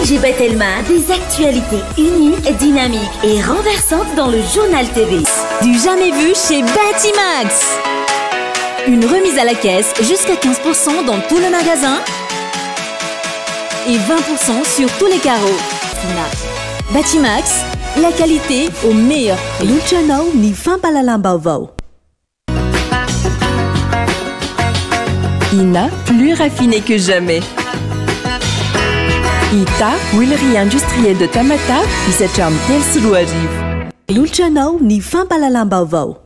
ONG Batelma, des actualités uniques, dynamiques et renversantes dans le Journal TV. Du jamais vu chez Batimax. Une remise à la caisse jusqu'à 15% dans tout le magasin et 20% sur tous les carreaux. Batimax, la qualité au meilleur prix. Lotranao ny fampahalalam-baovao. Ina, plus raffiné que jamais. Ita, huilerie industrielle de Tamatave, misy hatramin'ny 2003. Lotranao ny fampahalalam-baovao.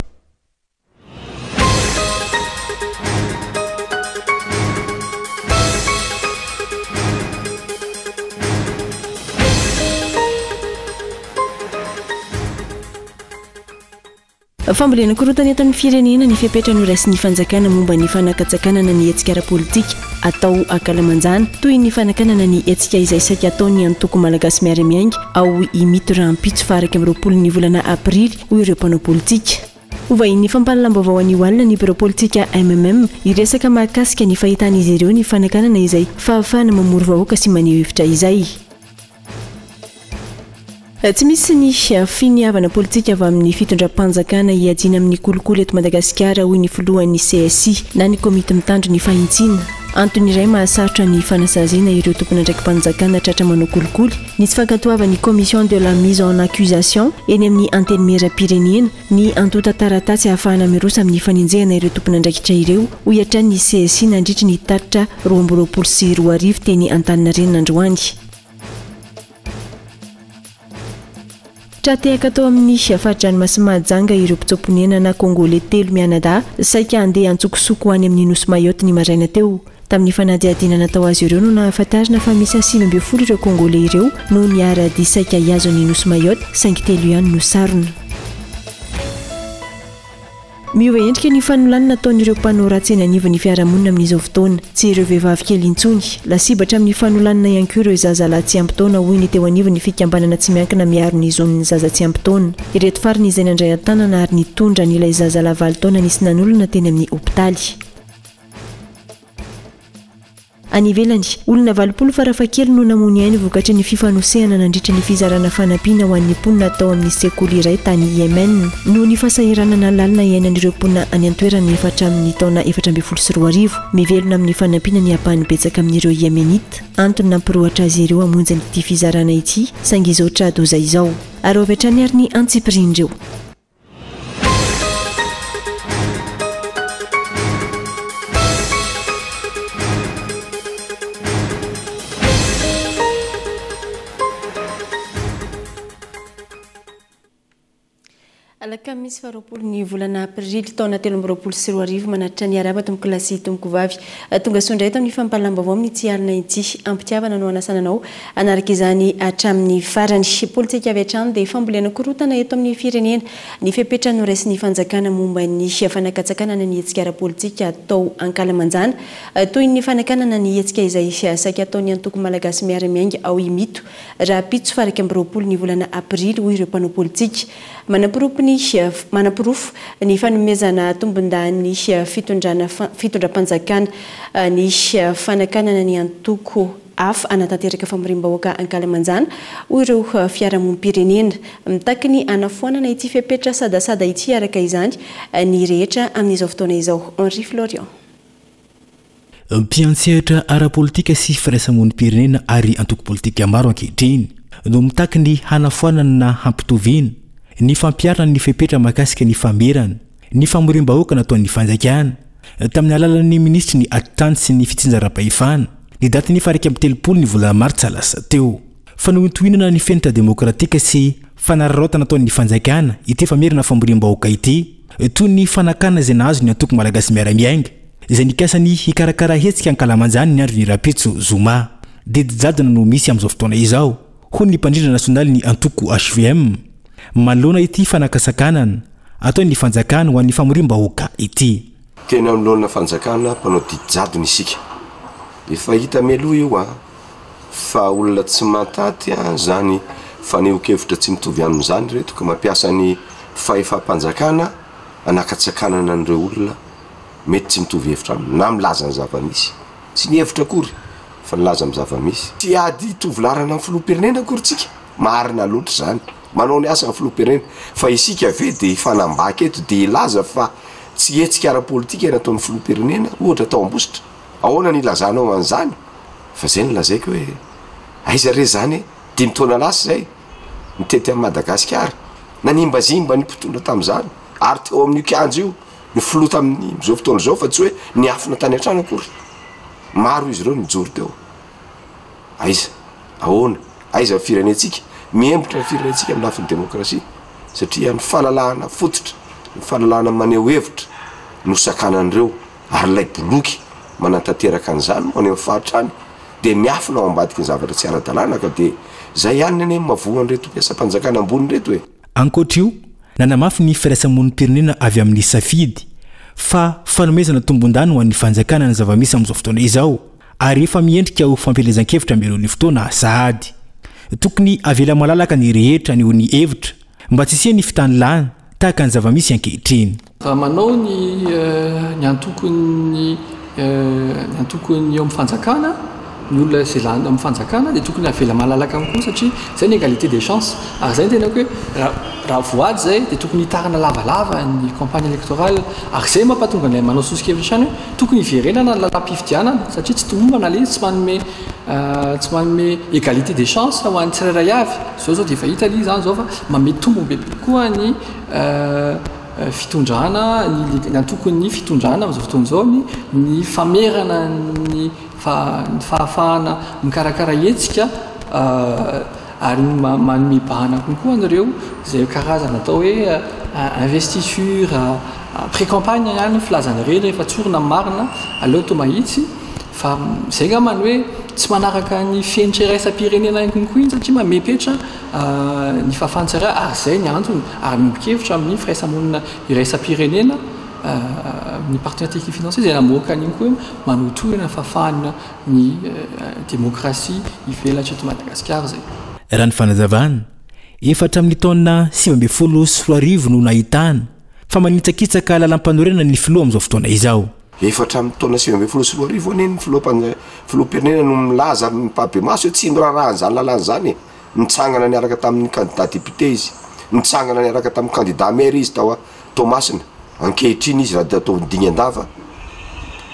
Fambolena korontana eto amin'ny firenena ny fepetra noraisin'ny fanjakana momba ny fanakatsakanana ny hetsika ara-politika atao ankalamanjana, toy ny fanakanana ny hetsika izay saika ataon'ny antoko Malagasy Miara-Miainga ao Imito rahampitso faha 21 ny volana aprily, hoy ireo mpanao politika. Ho vahinin'ny fampahalalam-baovao anio alina ny birao politika mmm hiresaka mahakasika ny fahitan'izy ireo ny fanakanana izay fahafahana mamory vahoaka sy maneho hevitra izay. Tsy misy ny finiavana politika avy amin'ny fitondram-panjakana hiadiana amin'ny kolikoly eto Madagasikara, hoy ny filohan'ny CSI na ny komity mitandro ny fahintsiana. Antony iray mahasarotra ny fanasaziana ireo tompon'andraiki-panjakana tratra manao kolikoly ny tsy fankatoavan'ny Commission de la mise en accusation eny amin'ny Antenimierampirenena ny antontan-taratasy ahafahana miroso amin'ny fanenjehana ireo tompon'andraikitra ireo, hoy hatrany ny CSI nandritry ny tatitra 2022 teny Antaninarenina androany. Tra-tehaka tao amin'ny fari-dranomasin'i Mahajanga ireo mpitsoa-ponenana Kongoley telo mianadahy saika handeha an-tsokosoko ho any amin'ny nosy Mayotte ny maraina teo. Tamin'ny fanadihadiana natao azy ireo no nahafantarina fa miisa 19 ireo Kongoley ireo no niara-dia saika hihazo ny nosy Mayotte saingy telo ihany no sarona. Miova endrika ny fanolanana ataon'ireo mpanao ratsy eny anivon'ny fiarahamonina amin'izao fotoana. Tsy ireo vehivavy kely intsony. Lasibatra amin'ny fanolanana ihany koa ireo zazalahy tsy ampy taona hoy ny teo anivon'ny fikambanana tsy miankina miaro ny zon'ny zaza tsy ampy taona. Ireto farany izay nandray an-tanana ary nitondra an'ilay zazalahy valo taona nisy nanolona teny amin'ny hopitaly. Any ivelany, olona 80 farafahakeliny no namoy ny ainy vokatry ny fifanosehana nandritra ny fizarana fanampiana ho an'ny mponina tao amin'ny sekoly iray tany Yemen. Noho ny fahasahiranana lalina iainan'ireo mponina any an-toerana efa hatramin'ny taona 2014. Mivelona amin'ny fanampiana ny ampahany betsaka amin'ireo Yemenita, antony nampirohotra azy ireo hamonjy an'ity fizarana ity, saingy izao tra-doza izao. Ary avy hatrany ary ny antsipirian'ireo. Alakamisy faha 20 ny volana aprily taona 2023 manatitra ny arahaba tompoko lahy sy tompoko vavy. Tonga soa indray eto amin'ny fampahalalam-baovao amin'ny tsy alina ity. Ampitiavana no anasana anao hanaraka izany hatramin'ny farany. Politika avy hatrany dia fambolena korontana eto amin'ny firenena ny fepetra noraisin'ny fanjakana momba ny fanakatsakanana ny hetsika ara-politika atao ankalamanjana toy ny fanakanana ny hetsika izay saika ataon'ny antoko Malagasy Miara-Miainga ao Imito rahampitso faha 21 ny volana aprily hoy ireo mpanao politika. Manaporofo ny manaporofo ny fanomezana tombondahiny fitondrana fitondram-panjakana ny fanakanana ny antoko hafa hanatanteraka famoriam-bahoaka ankalamanjana, hoy ireo fiarahamonim-pirenena. Mitaky ny hanafoanana ity fepetra sadasada ity araka izany ny rehetra amin'izao fotoana izao. Henri Florian. Mpiantsehatra ara-politika sy firaisamonim-pirenena ary antoko politika maro ankehitriny no mitaky ny hanafoanana na hampitoviana ny fampiharana ny fepetra mahakasika ny famerana ny famoriam-bahoaka nataon'ny fanjakana tamin'ny alalan'ny minisitry ny Atitany sy ny fitsinjaram-pahefana ny datin'ny faha 31 ny volana martsa lasa teo. Fanohintohinana ny fenitra demokratika sy fanararaotana ataon'ny fanjakana ity famerana famoriam-bahoaka ity toy ny fanakana izay nahazo ny antoko Malagasy Miara-Miainga izay nikasa ny hikarakara hetsika ankalamanjana ny andron'ny rahampitso zoma. Didy jadona no misy amin'izao fotoana izao, hoy ny mpandrindra nasionalin'ny antoko hvm, manoloana ity fanakasakanana ataon'ny fanjakana ho an'ny famoriam-bahoaka ity. Teny anoloana fanjakana mpanao didy jadona isika. Efa hita mialoha io an, fa olona tsy mantaty an zany fanehoan-kevitra tsy mitovy aminy zany ireto ka mampiasa ny fahefam-panjakana hanakatsakanana an'ireo olona mety tsy mitovy hevitra aminy na milaza ny zava-misy. Tsy ny hevitra akory. fa nilaza amin'ny zava-misy. Tsy hiady hitovy laharana amin'ny filoham-pirenena akory tsika, marina loatra izany, manao ny asany ny filoham-pirenena, fa isika ve dia hifanambaka eto dia hilaza fa tsy hetsika ara-politika ny ataon'ny filoham-pirenena ohatra tao Ambositra? Ahoana ny hilazanao an'izany? Fa izay no lazaiko hoe aiza re izany e? Dimy taona lasa izay, nitety an'i Madagasikara, nanimbazimba ny mpitondra tamin'izany, ary teo amin'io kianja io ny filoha tamin'izao fotoana izao fa tsy hoe niafina tany an-trano akory. Maro izy ireo nijoro teo. Aiza? Ahoana? Aiza ny firenentsika? Miembotra ny firenentsika amin'ny lafiny demokrasia satria ny fahalalahana fototra, ny fahalalahana maneho hevitra no sakanan'ireo ary ilay boloky manatanteraka an'izany moa any amin'ny faritra any dia miafina ao ambadiky ny zavatra tsy ara-dalàna ka dia izay ihany anie no mahavoa an'ireto mpiasam-panjakana ambony ireto e! Ankoatra io, nanamafy ny firaisamonim-pirenena avy amin'ny safidy fa fanomezana tombondany ho an'ny fanjakana ny zava-misy amin'izao fotoana izao ary efa miendrika ho fampielezan-kevitra mialoha ny fotoana sahady. Tokony avela malalaka ny rehetra haneho ny hevitra mba tsy hisian'ny fitanilana tahaka ny zava-misy ankehitriny. Raha manao ny ny antokon'ny ny antokon'ny eo amin'ny fanjakana, ny olona izay lany amin'ny fanjakana dia tokony havela malalaka ihany koa satria izay ny égalité des chances. Ary izay no tenako hoe raha raha voady izay dia tokony hitarina lavalava ny campagne électorale. Ary izay mampatonga anay manao soso-kevitra hatrany hoe tokony hiverenana ny lalàm-pifidianana satria tsy tomombana ilay izy, tsy manome tsy manome égalité des chances ho an'ny tsirairay avy. Izao izao dia efa hita ilay izy izany izao fa manome tombony bebe kokoa ny fitondrana, ny antokon'ny fitondrana amin'izao fotoana izao ny ny famerana ny ny fahafahana mikarakara hetsika ary manome bahana kokoa an'ireo izay karazana atao hoe investiture pré-campagne ihany ny filazana ireny rehefa tsorina ny marina aleo atao mahitsy fa izay angamba ny hoe tsy manaraka ny fenitra iraisam-pirenena ihany koa iny satria mamepetra ny fahafahan'ny tsirairay ary izay ny antony ary miombon-kevitra amin'ny firaisamonina iraisam-pirenena ny partenaire technique financier izay namoaka an'iny koa hoe manohitohina ny fahafahana ny demokrasia hivelatra eto Madagasikara izay. Raha ny fanazavana, efa hatramin'ny taona 2019 no nahitana fa manitsakitsaka lalampanorenana ny filoha amin'izao fotoana izao. Efa hatramin'ny taona 2019 anie ny filoham-panja- filoham-pirenena no milaza ampahibemaso hoe tsy miraharaha an'izany lalàna izany e. Nitsangana niaraka tamin'ny kandida député izy, nitsangana niaraka tamin'ny kandida maire izy tao Toamasina, ankehitriny izy raha atao dingan-dava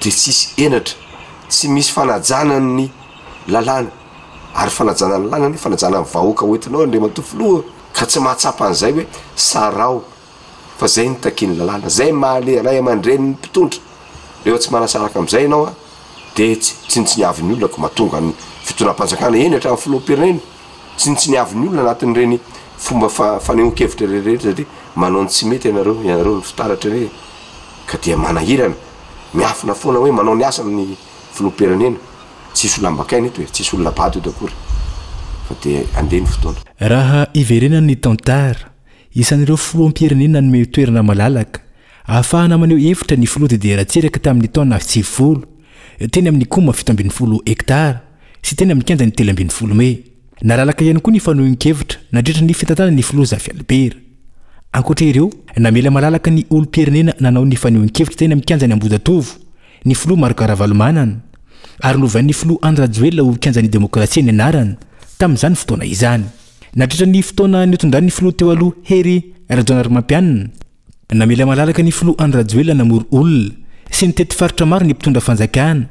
dia tsisy henatra, tsy misy fanajana ny lalàna, ary fanajana ny lalàna anie fanajana ny vahoaka hoentinao Andriamatoa Filoha ka tsy mahatsapa an'izay hoe sarao fa zay no takian'ny lalàna, zay maha le ray aman-drenin'ny mpitondra, rehefa tsy manasaraka amin'izay ianao an. dia tsy tsinontsiniavin'ny olona ko mahatonga ny fitondram-panjakana eny hatramin'ny filoham-pirenena tsinontsiniavin'ny olona anatin'ireny fomba fanehoan-kevitra ireny rehetra satria manao ny tsy mety ianareo, ianareo no fitaratra anie ka dia manahirana, miafina foana hoe manao ny asany ny filoham-pirenena, tsisy olona ambakaina eto e, tsisy olona bado eto akory fa dia andeha ny fotoana. Raha hiverenana ny tantara, isan'ireo filoham-pirenena nanome toerana malalaka Ahafahana maneho hevitra ny filoha Didier Ratsiraka tamin'ny taona 90, teny amin'ny Coma 17 hektara sy teny amin'ny kianjan'ny 13 mey. Nalalaka ihany koa ny fanohin-kevitra nandritra ny fitantanan'ny filoha Zafy Albert. Ankoatra ireo, namela malalaka ny olom-pirenena nanao ny fanehoan-kevitra teny amin'ny kianjan'i Ambohijatovo ny filoha Marc Ravalomanana ary novain'ny filoha Andry Rajoelina ho kianjan'ny demokrasia ny anarany tamin'izany fotoana izany. Nandritra ny fotoana nitondran'ny filoha teo aloha Hery Rajaonarimampianina, Namela malalaka ny filoha Andry Rajoelina namory olona sy nitety faritra maro ny mpitondra fanjakana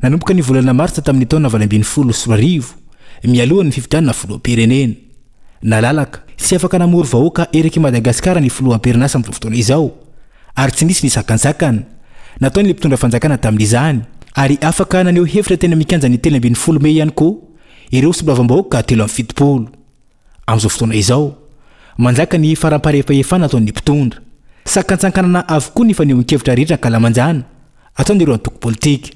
nanomboka ny volana martsa tamin'ny taona 2018, mialohan'ny fifidianana filoham-pirenena. Nalalaka sy afaka namory vahoaka erak'i Madagasikara ny filoha am-perinasa amin'izao fotoana izao ary tsy nisy ny sakantsakana nataon'ny mpitondra fanjakana tamin'izany ary afaka naneho hevitra teny amin'ny kianjan'ny 13 mey ihany koa ireo solombavambahoaka 73. Amin'izao fotoana izao, manjaka ny faramparam-pahefana ataon'ny mpitondra. Sakantsankanana avokoa ny fanehoan-kevitra rehetra ankalamanjana ataon'ireo antoko politika.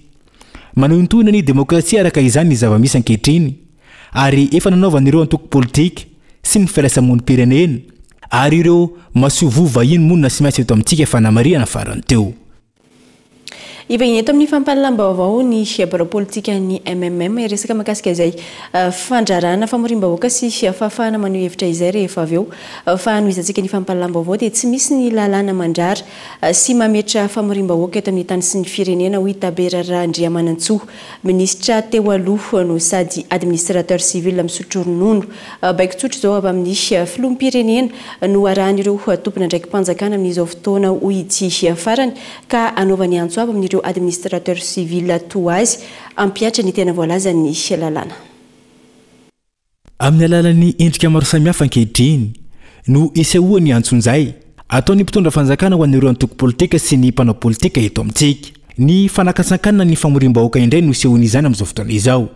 Manohintohina ny demokrasia araka izany ny zava-misy ankehitriny ary efa nanaovan'ireo antoko politika sy ny firaisamonim-pirenena ary ireo masoivoho vahiny monina sy miasa eto amintsika fanamarihana farany teo. Hivahiny eto amin'ny fampahalalam-baovao ny birao politikan'ny MMM hiresaka mahakasika izay fandrarana famoriam-bahoaka sy fahafahana maneho hevitra izay rehefa avy eo. Fa hanohizantsika ny fampahalalam-baovao dia tsy misy ny lalàna mandrara sy mametra famoriam-bahoaka eto amin'ny tany sy ny firenena hoy Tabera Randriamanantsoa, minisitra teo aloha no sady administrateur civil misotro ronono. Baiko tsotra izao avy amin'ny filoham-pirenena no arahan'ireo tompon'andraiki-panjakana amin'izao fotoana hoy ity farany ka hanaovany antso avo amin'ireo administrateurs civils toa azy hampihatra ny tena voalazan'ny lalàna. Amin'ny alalan'ny endrika maro samihafa ankehitriny no isehoan'ny antsonjay ataon'ny mpitondra fanjakana ho an'ireo antoko politika sy ny mpanao politika eto amintsika. Ny fanakantsankanana ny famoriam-bahoaka indray no isehoan'izany amin'izao fotoana izao.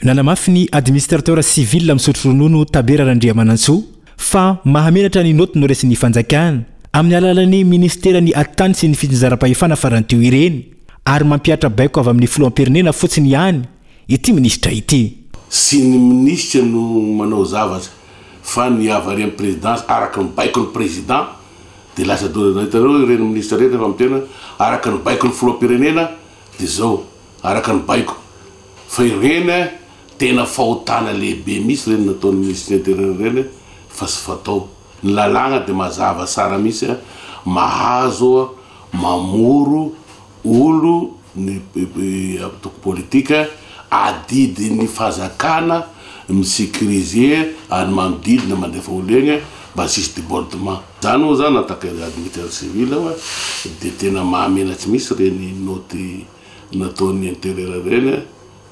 Nanamafy ny administrateur civil misotro ronono Tabera Randriamanantsoa fa mahamenatra ny naoty noraisin'ny fanjakana amin'ny alalan'ny minisiteran'ny atitany sy ny fitsinjaram-pahefana farany teo ireny ary mampihatra baiko avy amin'ny filoham-pirenena fotsiny ihany ity minisitra ity. Tsy ny minisitra no manao zavatra fa ny avy ary amin'ny présidence araka ny baikon'ny président dia lasa daholo. Hitanareo ireny minisitra ireny rehefa miteny hoe araka ny baikon'ny filoham-pirenena dia izao. Araka ny baiko. Fa ireny tena fahotana lehibe mihitsy ireny nataon'ny ministre intérieur ireny fa tsy fatao. Ny lalàgna dia mazava tsara mihitsy mahazo mamoro olo ny antoko politika, adidin'ny fazakana mi-sécuriser ary manodidina mandefa olo egny mba tsy hisy debordement. Zany moa zany en tant que administrateur civil aho dia tena mahamenatry mihitsy ireny note nataon'ny intérieur ireny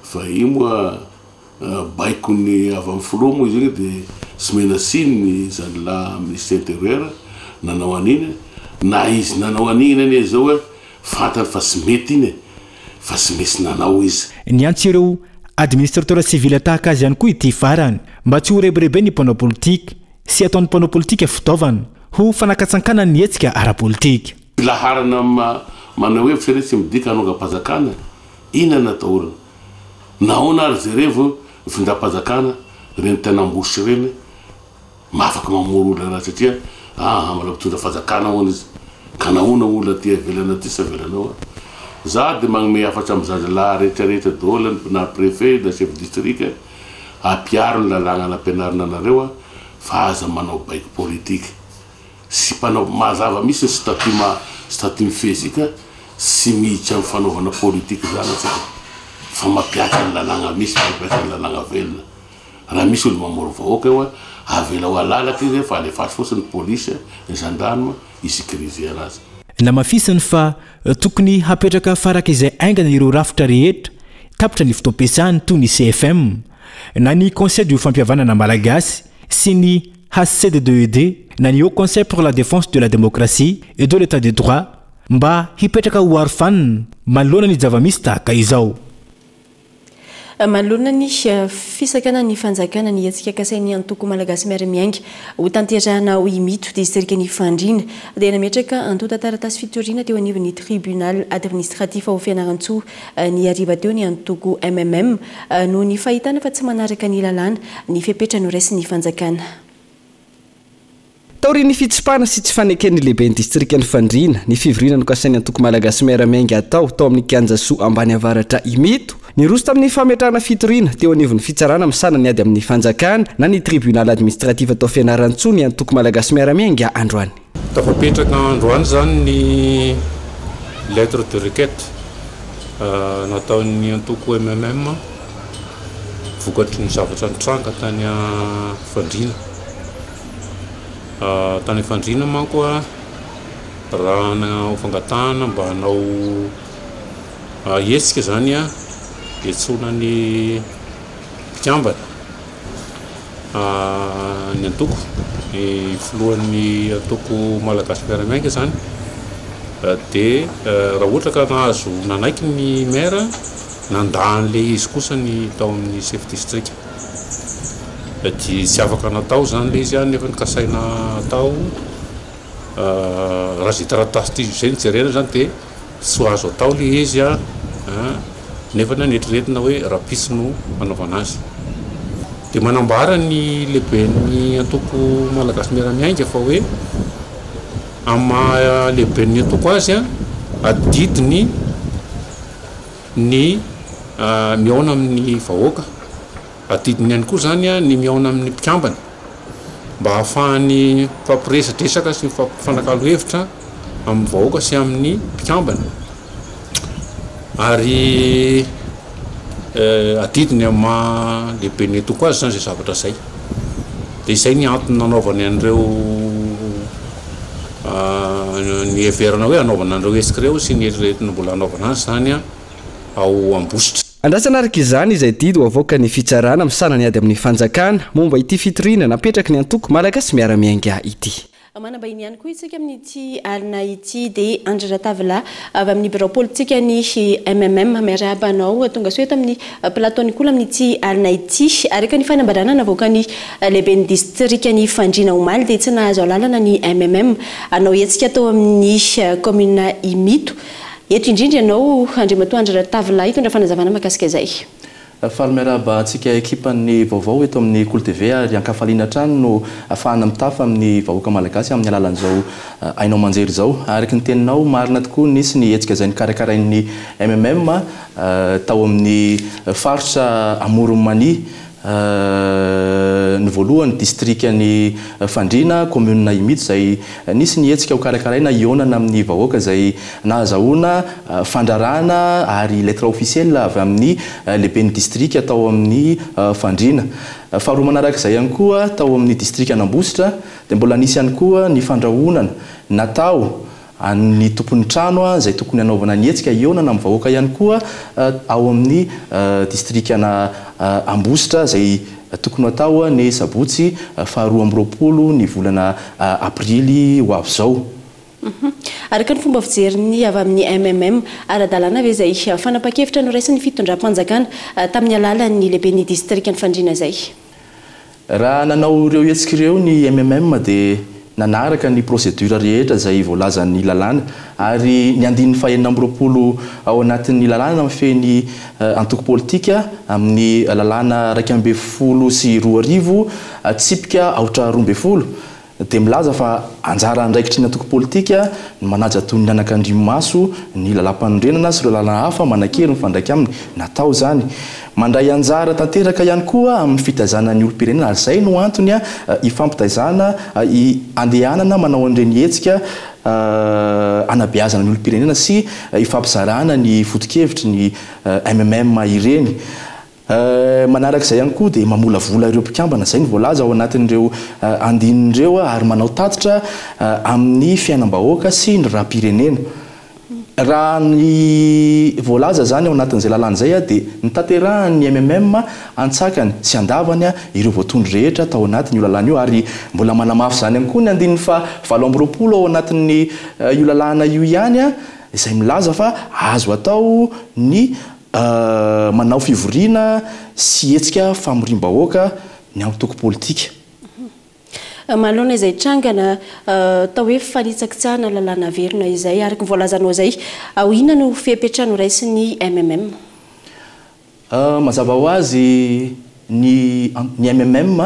fa io moa baikon'ny avy amin'ny filoha moa izy iny dia tsy omena tsiny ny zandrilahy ministre intérieur nanao an'iny na izy nanao an'iny anie zao hoe fantany fa tsy mety iny e fa tsy maintsy nanao izy. Niantso ireo administrateur civil tahaka azy ihany koa ity farany mba tsy ho rebireben'ny mpanao politika sy ataon'ny mpanao politika fitaovana ho fanakatsankanana ny hetsika ara-politika. Filaharana maneho hevitra anie tsy midika hanongam-panjakana e! Inona no atahorana? Nahoana ary jerevo ny findram-panjakana ireny tenam-bositra ireny ma afaka mamory olona raha satria aa mbola mpitondra fanjakana hono izy ka nahoana olona aty ivelany aty tsy avelanao a! Za dia magnome hafatra amin'ny zazalahy rehetra rehetra daholo na préfet na chef district ampiaro ny lalàgna nampianarina anareo a fa aza manao baiko politique. Sy mpanao mazava mihitsy ny statut maha statut mifehy antsika tsy miditra amin'ny fanaovana politique izany antsika fa mampiatra ny lalàgna misy mampiatra ny lalàgna velona raha misy olo mamory vahoaka eo avelao alalaka izy fa alefaso fotsiny ny police ny gendarme hi sécuriser anazy. Namafisiny fa tokony hapetraka faraka izay haingana ireo rafitra rehetra tapitra ny fotoam-piasany toy ny CFM na ny Conseil du fampihavanana malagasy sy ny HCDDED na ny Haut Conseil pour la Défense de la Démocratie et de l'Etat de Droit mba hipetraka ho arofanina manoloana ny zava-misy tahaka izao. Manoloana ny fisakanan'ny fanjakana ny hetsika kasain'ny antoko Malagasy Miara-Miainga hotanterahana ao Imito, distrikan'i Fandriana, dia nametraka antontan-taratasy fitoriana teo anivon'ny Tribunal administratif ao Fianarantsoa ny hariva teo ny antoko MMM noho ny fahitana fa tsy manaraka ny lalàna ny fepetra noraisin'ny fanjakana. Taorian'ny fitsipahana sy tsy faneken'ny lehiben'ny distrikan'i Fandriana ny fivoriana nokasain'ny antoko Malagasy Miara-Miainga hatao tao amin'ny Kianja Soa Ambany Avaratra Imito, niroso tamin'ny fametrahana fitoriana teo anivon'ny fitsarana misahana ny ady amin'ny fanjakana na ny Tribunal administratif tao Fianarantsoa ny antoko Malagasy Miara-Miainga androany. Tafapetraka androany izany ny lettre de requête nataon'ny antoko MMM vokatry ny zavatra nitranga tany Fandriana. Tany Fandriana manko raha nanao fangatahana mba hanao hetsika izany hiantsoana ny mpikambana. Ny antoko, ny filohan'ny antoko Malagasy Mpiara-miainga izany dia raha ohatra ka nahazo nanaiky ny maire, nandà an'ilay izy kosa ny tao amin'ny chef district. Dia tsy afaka natao izany ilay izy nefa nokasaina hatao. Raha izay taratasy ity izay no jerena izany dia tsy ho azo atao ilay izy an, nefa neritreretina hoe rahampitso no hanaovana azy. Dia manambara ny lehiben'ny antoko Malagasy Miara-Miainga fa hoe amin'ny maha lehiben'ny antoko azy an, adidiny. ny mihaona amin'ny vahoaka. Adidiny ihany koa izany ny mihaona amin'ny mpikambana mba hahafahany mifampiresadresaka sy mifampifanakalo hevitra amin'ny vahoaka sy amin'ny mpikambana. Ary adidiny amin'ny maha lehiben'ny antoko azy izany izay zavatra izay. Dia izay ny antony nanaovany an'ireo niheverana hoe hanaovana an'ireo hetsika ireo sy ny eritreretina mbola hanaovana azy izany ao Ambositra. Andrasana araka izany izay didy ho avoakan'ny fitsarana misahana ny ady amin'ny fanjakana momba ity fitoriana napetraky ny antoko Malagasy Miara-Miainga ity. Manam-bahiny ihany koa isika amin'ity alina ity dia Andry Ratavilahy avy amin'ny birao politikan'ny MMM. Miarahaba anao tonga soa eto amin'ny plateau-n'ny Kolo amin'ity alina ity. Araka ny fanambarana navoakan'ny lehiben'ny distrikan'i Fandriana omaly dia tsy nahazo alalana ny MMM hanao hetsika tao amin'ny kaominina Imito. Eto indrindra ianao Andriamatoa Andry Ratavilahy hitondra fanazavana mahakasika izay. Faly miarahaba antsika ekipan'ny vaovao eto amin'ny Kolo TV ary ankafaliana hatrany no afahana mitafa amin'ny vahoaka malagasy amin'ny alalan'izao haino aman-jery izao. Araka ny teninao, marina tokoa nisy ny hetsika izay nokarakarain'ny MMM tao amin'ny faritra Amoron'i Mania. Ny voalohany, distrikan'i Fandriana, kaominina Imito izay nisy ny hetsika hokarakaraina hihaonana amin'ny vahoaka izay nahazahoana fandrarana ary lettre officielle avy amin'ny lehiben'ny distrika tao amin'ny Fandriana. Faharoa manaraka izay ihany koa, tao amin'ny distrikan'Ambositra dia mbola nisy ihany koa ny fandrahonana natao an'ny tompon'ny trano izay tokony hanaovana ny hetsika hihaonana amin'ny vahoaka ihany koa ao amin'ny distrikana Ambositra izay tokony ho atao ny sabotsy faha 22 ny volana aprily ho avy izao. Araka ny fomba fijerin'ny avy amin'ny MMM, ara-dalàna ve izay fanapahan-kevitra noraisin'ny fitondram-panjakana tamin'ny alalan'ny lehiben'ny distrikan'i Fandriana izay? Raha nanao ireo hetsika ireo ny MMM dia nanaraka ny procédure rehetra izay voalazan'ny lalàna ary ny andininy faha-26 ao anatin'ny lalàna mifehy ny antoko politika amin'ny lalàna 2011 tsipika aotra 12 dia milaza fa anjara andraikitry ny antoko politika ny manaja toy ny anakandrimaso ny lalàmpanorenana sy ireo lalàna hafa manan-kery mifandraika aminy. Natao izany. Mandray anjara tanteraka ihany koa amin'ny fitaizana ny olom-pirenena ary izay no antony ifampitaizana, andehanana manao an'ireny hetsika anabeazana ny olom-pirenena sy ifampizarana ny foto-kevitry ny MMM ireny. Manaraka izay ihany koa dia mamolavola ireo mpikambana, izay no voalaza ao anatin'ireo andininy ireo ary manao tatitra amin'ny fiainam-bahoaka sy ny raharaham-pirenena. Raha ny voalaza izany ao anatin'izay lalàna izay dia notanterahan'ny MMM antsakany sy andavany ireo voatondro rehetra tao anatin'io lalàna io ary mbola manamafy izany ihany koa ny andininy faha 28 ao anatin'ny io lalàna io ihany izay milaza fa azo atao ny Manao fivoriana sy hetsika famoriam-bahoaka ny antoko politika. Manoloana izay trangana atao hoe fanitsakitsahana lalàna velona izay, araka ny voalazanao izay, inona no fepetra noraisin'ny MMM? Mazava ho azy ny ny MMM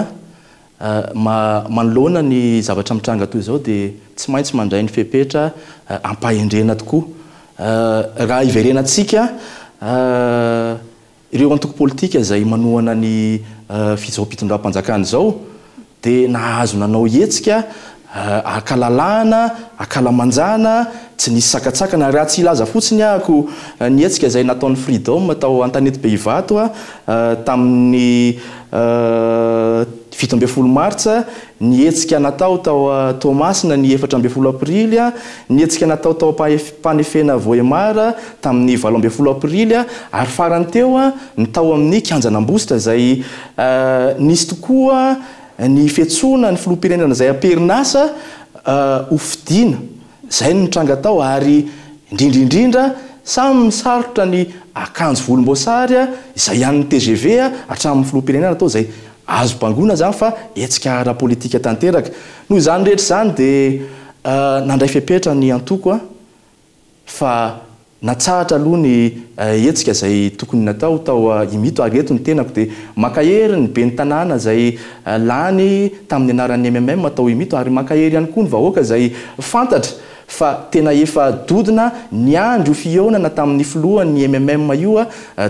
manoloana ny zavatra mitranga toy izao dia tsy maintsy mandray ny fepetra ampahendrena tokoa. Raha hiverenantsika ireo antoko politika izay manohana ny fizao mpitondram-panjakana izao dia nahazo nanao hetsika ankalalahana, ankalamanjana, tsy nisy sakantsakana. Raha tsy hilaza fotsiny ahako ny hetsika izay nataon'ny Freedom tao Antanetibe Ivato tamin'ny 17 martsa, ny hetsika natao tao Toamasina ny 14 aprily, ny hetsika natao tao Ampanefena Vohemar tamin'ny 18 aprily ary farany teo ny tao amin'ny kianjan'Ambositra izay nisy tokoa ny fiantsoana ny filoham-pirenena izay am-perinasa ho fidiana. Izay no nitranga tao ary indrindra indrindra samy misarotra ny akanjo volomboasary izay an'ny tgv hatramin'ny filoham-pirenena tao izay azo bangoina izany fa hetsika ara-politika tanteraka. Noho izany rehetra izany dia nandray fepetra ny antoko fa natsahatra aloha ny hetsika izay tokony natao tao Imito ary eto ny tenako dia mankahery ny ben'ny tanàna izay lany tamin'ny anaran'ny MMM tao Imito ary mankahery ihany koa ny vahoaka izay fantatra. fa tena efa dodona niandry io fihaonana tamin'ny filohan'ny mmm io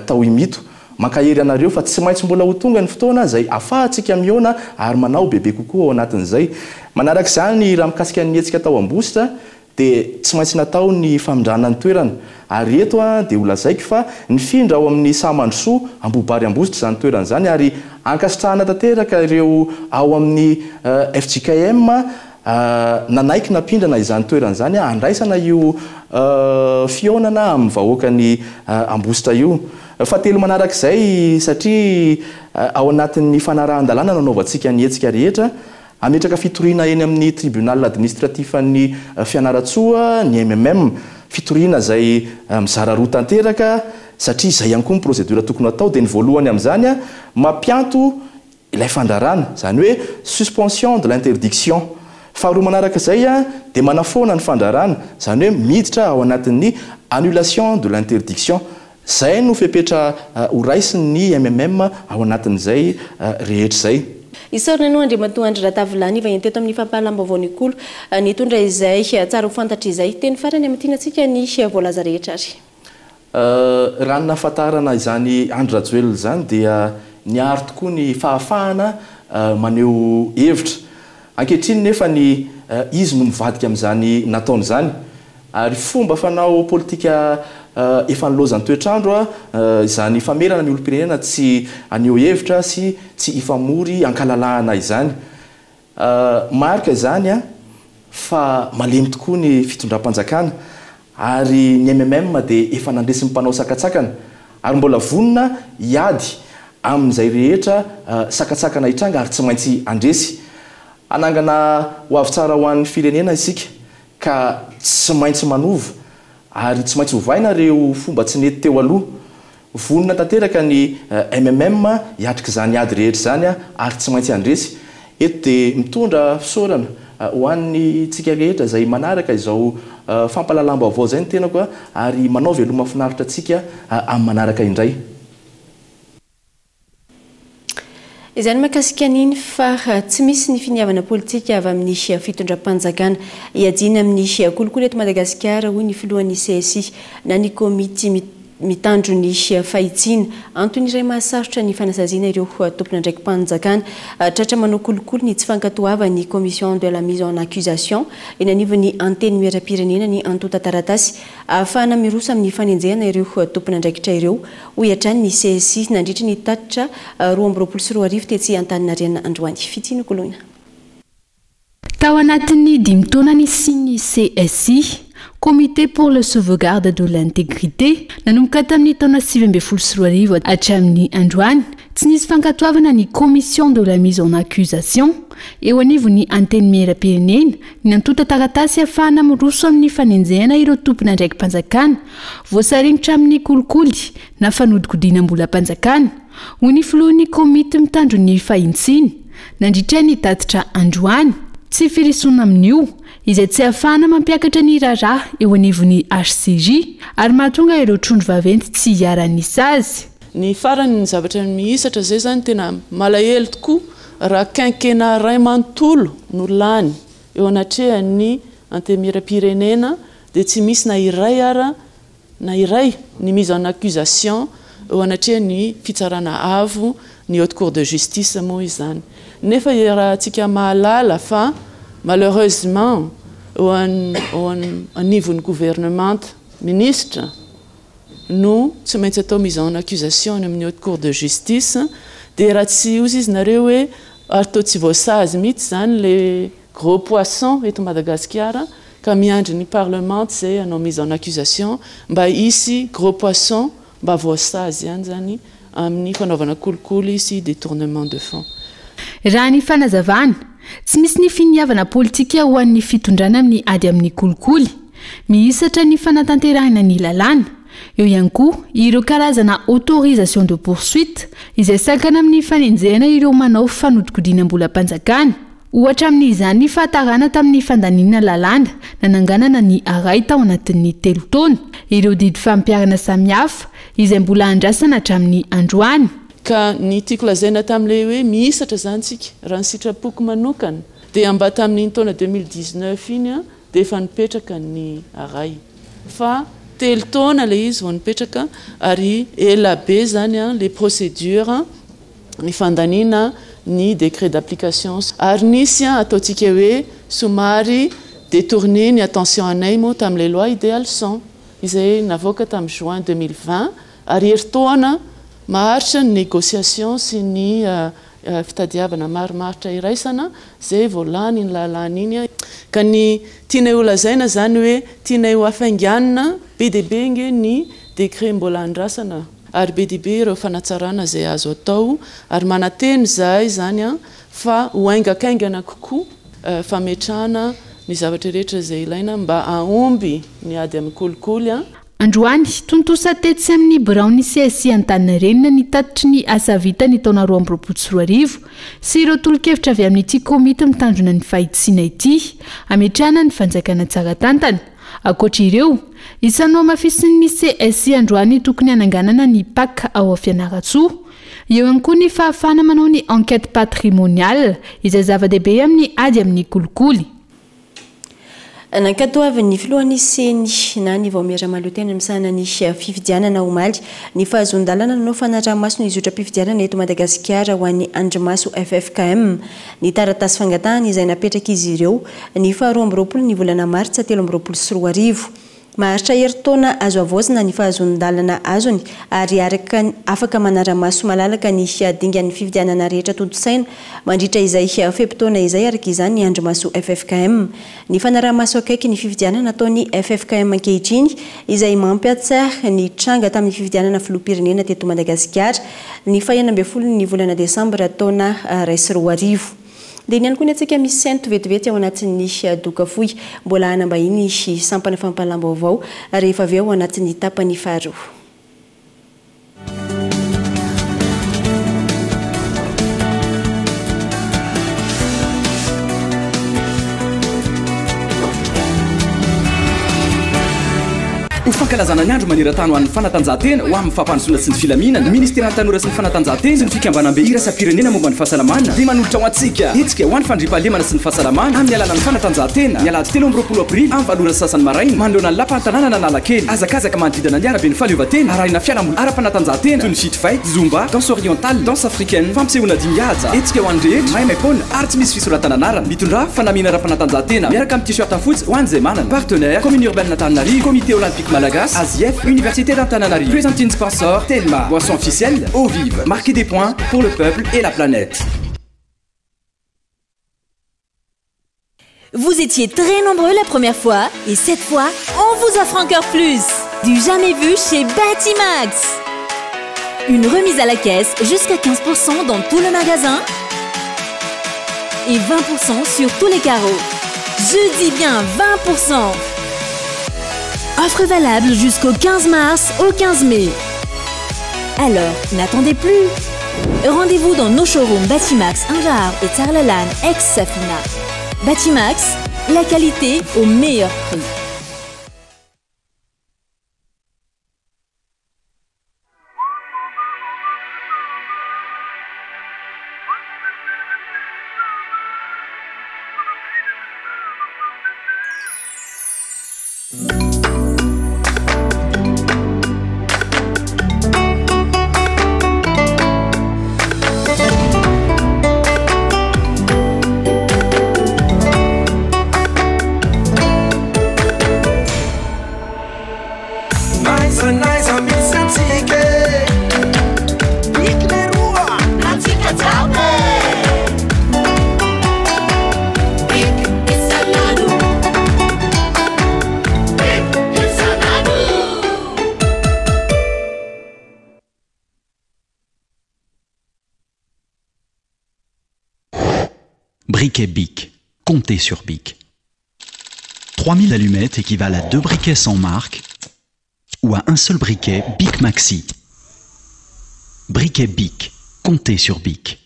tao Imito. Mankahery anareo fa tsy maintsy mbola ho tonga ny fotoana izay afahantsika mihaona ary manao bebe kokoa ao anatin'izay. Manaraka izany raha mikasika ny hetsika tao Ambositra dia tsy maintsy natao ny famindrana ny toerana ary eto dia ho lazaiko fa nifindra ao amin'ny Saha Mandrosoa Ambohibary Ambositra izany toerana izany ary ankasitrahana tanteraka ireo ao amin'ny fjkm nanaiky nampindrana izany toerana izany handraisana io fihaonana amin'ny vahoakan'i Ambositra io. Fahatelo manaraka izay satria ao anatin'ny fanarahan-dalàna no anaovantsika ny hetsika rehetra, hametraka fitoriana eny amin'ny tribunal administratif-n'ny Fianarantsoa ny mmm, fitoriana izay mizara roa tanteraka satria izay ihany koa ny procédure tokony hatao dia ny voalohany amin'izany mampianto ilay fandrarana, izany hoe suspension de l'interdiction. Faharoa manaraka izay dia manafoana ny fandrarana, izany hoe miditra ao anatin'ny annulation de l'interdiction. Izay no fepetra horaisin'ny mmm ao anatin'izay rehetra izay. Isaorana anao Andriamatoa Andry Ratavilany vahiny teto amin'ny fampahalalam-baovao Nikolo nitondra izay tsara ho fantatra izay. Teny farany hamintinantsika ny voalaza rehetra ary. Raha ny nahafantarana izany Andry Rajoelina izany dia niaro tokoa ny fahafahana maneho hevitra. Ankehitriny nefa ny izy no mivadika amin'izany nataony izany. Ary fomba fanao politika efa nilaozan'ny toetr'andro izany famerana ny olom-pirenena tsy haneho hevitra sy tsy hifamory ankalalahana izany. Marika izany fa malemy tokoa ny fitondram-panjakana ary ny mmm dia efa nandresy ny mpanao sakantsakana ary mbola vonona hiady amin'izay rehetra sakantsakana hitranga ary tsy maintsy handresy. Hanangana ho avy tsara ho an'ny firenena isika ka tsy maintsy manova ary tsy maintsy ovaina ireo fomba tsy nety teo aloha. Vonona tanteraka ny mmm hiatrika izany ady rehetra izany ary tsy maintsy handresy. Eto dia mitondra fisaorana ho an'ny tsika rehetra izay manaraka izao fampahalalam-baovao izay ny tenako ary manao veloma finaritra antsika amin'ny manaraka indray. Izay ny mahakasika an'iny fa tsy misy ny finiavana politika avy amin'ny fitondram-panjakana hiadiana amin'ny kolikoly eto Madagasikara, hoy ny filohan'ny CSI na ny komity mitandro ny fahitsiana. Antony iray mahasarotra ny fanasaziana ireo tompon'andraiki-panjakana tratra manao kolikoly ny tsy fankatoavan'ny Commission de la mise en accusation eny anivon'ny Antenimierampirenena ny antontan-taratasy ahafahana miroso amin'ny fanenjehana ireo tompon'andraikitra ireo, hoy hatrany ny CSI nandritry ny tatitra 2022 tetsy Antaninarenina androany. Fitia Nokoloina. Tao anatin'ny dimy taona nisian'ny CSI, Comité pour le sauvegarde de l'intégrité, nanomboka tamin'ny taona 2019 hatramin'ny androany, tsy nisy fankatoavana ny Commission de la mise en accusation eo anivon'ny Antenimierampirenena ny antontan-taratasy ahafahana miroso amin'ny fanenjehana ireo tompon'andraiki-panjakana voasaringotra amin'ny kolikoly na fanodikodinam-bolam-panjakana, hoy ny filohan'ny komity mitandro ny fahintsiana, nandritra ny tatitra androany. Tsy firisona amin'io, izay tsy ahafahana mampiakatra ny raharaha eo anivon'ny HCJ, ary mahatonga ireo trondro vaventy tsy hiharan'ny sazy. Ny farany ny zavatra mihisatra izay izany tena malahelo tokoa raha quinquennat ray manontolo no lany eo anatrehan'ny antemieram-pirenena dia tsy misy na iray ara na iray ny mise en accusation eo anatrehan'ny fitsarana avo, ny haute cour de justice moa izany. Nefa iarahantsika mahalala fa malheureusement eo anivon'ny governemanta, minisitra, no tsy maintsy atao mise en accusation any amin'ny haute cour de justice dia raha tsy ozy izy nareo hoe ary toa tsy voasazy mihitsy izany le gros poisson eto Madagasikara ka miandry ny parlement izay hanao mise en accusation mba hisy gros poisson mba voasazy ihany izany amin'ny fanaovana kolikoly sy détournement de fonds. Raha ny fanazavana, tsy misy ny finiavana politika ho an'ny fitondrana amin'ny ady amin'ny kolikoly. Mihisatra ny fanatanterahina ny lalàna. Eo ihany koa ireo karazana autorisation de poursuite izay sakana amin'ny fanenjehana ireo manao fanodikodinam-bolam-panjakana. Ohatra amin'izany ny fahatarana tamin'ny fandaniana lalàna nananganana ny Arai tao anatin'ny telo taona. Ireo didy fampiharana samihafa izay mbola andrasana hatramin'ny androany. Ka ny tiako lazaina tamin'ilay hoe mihisatra izany tsika, raha ny sitrapoko manokana, dia mba tamin'iny taona 2019 iny an, dia efa nipetraka ny aray. Fa telo taona ilay izy vao nipetraka ary ela be izany ilay procédure ny fandaniana ny décret d'application. Ary nisy ataontsika hoe somary détourner ny attention anay moa tamin'ilay loi Idealson izay navoaka tamin'ny juin 2020 ary herintaona maharitra ny négociation sy ny fitadiavana marimaritra iraisana izay vao lany iny lalàna iny. Ka ny tianay ho lazaina izany hoe tianay ho hafainganina be dia be ange ny décret mbola andrasana ary be dia be ireo fanatsarana izay azo atao ary manantena izahay izany fa ho haingakaingana kokoa fametrahana ny zavatra rehetra izay ilaina mba hahomby ny ady amin'ny kolikoly. Androany, tontosa tetsy amin'ny biraon'ny CSI Antaninarenina ny tatitry ny asa vita ny taona 2022 sy ireo tolo-kevitra avy amin'ity komity mitandrona ny fahitsiana ity hametrahana ny fanjakana tsara tantana. Ankoatra ireo, isan'ny nohamafisin'ny CSI androany ny tokony hananganana ny Pac ao Fianarantsoa. Eo ihany koa ny fahafahana manao ny enquête patrimoniale izay zava-dehibe amin'ny ady amin'ny kolikoly. Nankatoavin'ny filohan'ny Ceni na ny Vaomiera Mahaleotena misahana ny fifidianana omaly ny fahazoan-dalana nanao fanaraha-maso ny zotram-pifidianana eto Madagasikara ho an'ny Andrimaso ffkm. Ny taratasy fangatahana izay napetrak'izy ireo ny faha 22 ny volana martsa 2023. Maharitra herintaona azo havaozina ny fahazoan-dalana azony ary araka afaka manara-maso malalaka ny dingan'ny fifidianana rehetra tontosaina mandritra izay fe-potoana izay araka izany ny andrimaso ffkm. Ny fanaraha-maso akaiky ny fifidianana ataon'ny ffkm ankehitriny izay mampiatsah ny tranga tamin'ny fifidianana filoham-pirenena teto Madagasikara ny faha 16 ny volana desambra taona 2001. Dia iny ihany koa ny antsika misy sento vetivety ao anatin'ny doka fohy. Mbola hanambahiny sampana fampahalalam-baovao rehefa avy eo ao anatin'ny tapany faharoa. Ho fankalazana ny andro maneran-tany ho an'ny fanatanjahantena ho amin'ny fampandrosoana sy ny filaminana, ny Ministeran'ny Tanora sy ny Fanatanjahantena sy ny Fikambanambe Iraisam-pirenena momba ny Fahasalamana dia manolotra ho antsika hetsika ho an'ny fandriampahalemana sy ny fahasalamana amin'ny alalan'ny fanatanjahantena ny alahady 23 aprily amin'ny valo ora sy sasany maraina manoloana ny Lapan'ny Tanànan'Analakely. Hazakazaka manodidina ny araben'ny fahaleovantena arahina fialamboly ara-panatanjahantena toy ny fit fight, zumba, danse orientale, danse africaine, fampisehoana dihy mihaja, hetsika ho an'ny rehetra, maimaim-poana ary tsy misy fisoratana anarana. Mitondrà fanamiana ara-panatanjahantena miaraka amin'ny t-shirt fotsy ho an'izay manana. Partenaire, Commune Urbaine Antananarivo, Comité Olympique Malagasy, ASIF, Université d'Antananarivo. Presenting sponsor, Telma. Boisson officielle, Eau Vive. Marquez des points pour le peuple et la planète. Vous étiez très nombreux la première fois et cette fois, on vous offre encore plus. Du jamais vu chez Batimax. Une remise à la caisse jusqu'à 15% dans tout le magasin et 20% sur tous les carreaux. Je dis bien 20%. Offre valable jusqu'au 15 mars au 15 mai. Alors, n'attendez plus. Rendez-vous dans nos showrooms Batimax Anjar et Tsarlalan ex-Safina. Batimax, la qualité au meilleur prix. N'aiza n'aiza misy antsika e Bic leroa antsika jiaby e Bic isan'andro Bic isan'andro Briquet Bic. Comptez sur Bic. 3000 allumettes équivalent à deux briquets sans marque ou à un seul briquet Bic Maxi. Briquet Bic. Comptez sur Bic.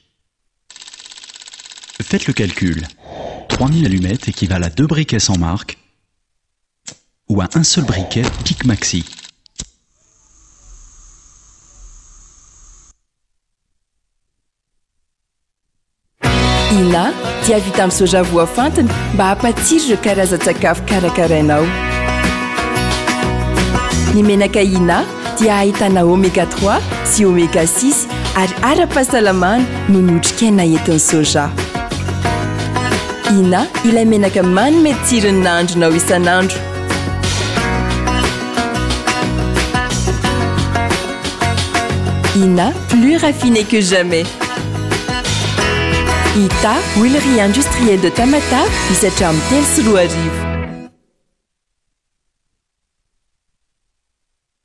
Faites le calcul. 3000 allumettes équivalent à deux briquets sans marque ou à un seul briquet Bic Maxi. Ina dia vita amin'ny soja voafantina mba hampatsiro ireo karazan-tsakafo karakarainao. Ny menaka Ina dia ahitana oméga 3 sy oméga 6 ary ara-pahasalamana noho ny otrikaina entin'ny soja. Ina ilay menaka manome tsiro ny nahandronao isan'andro. Ina, plus raffiné que jamais. Ita, huilerie industrielle de Tamatave, misy hatramin'ny 2003.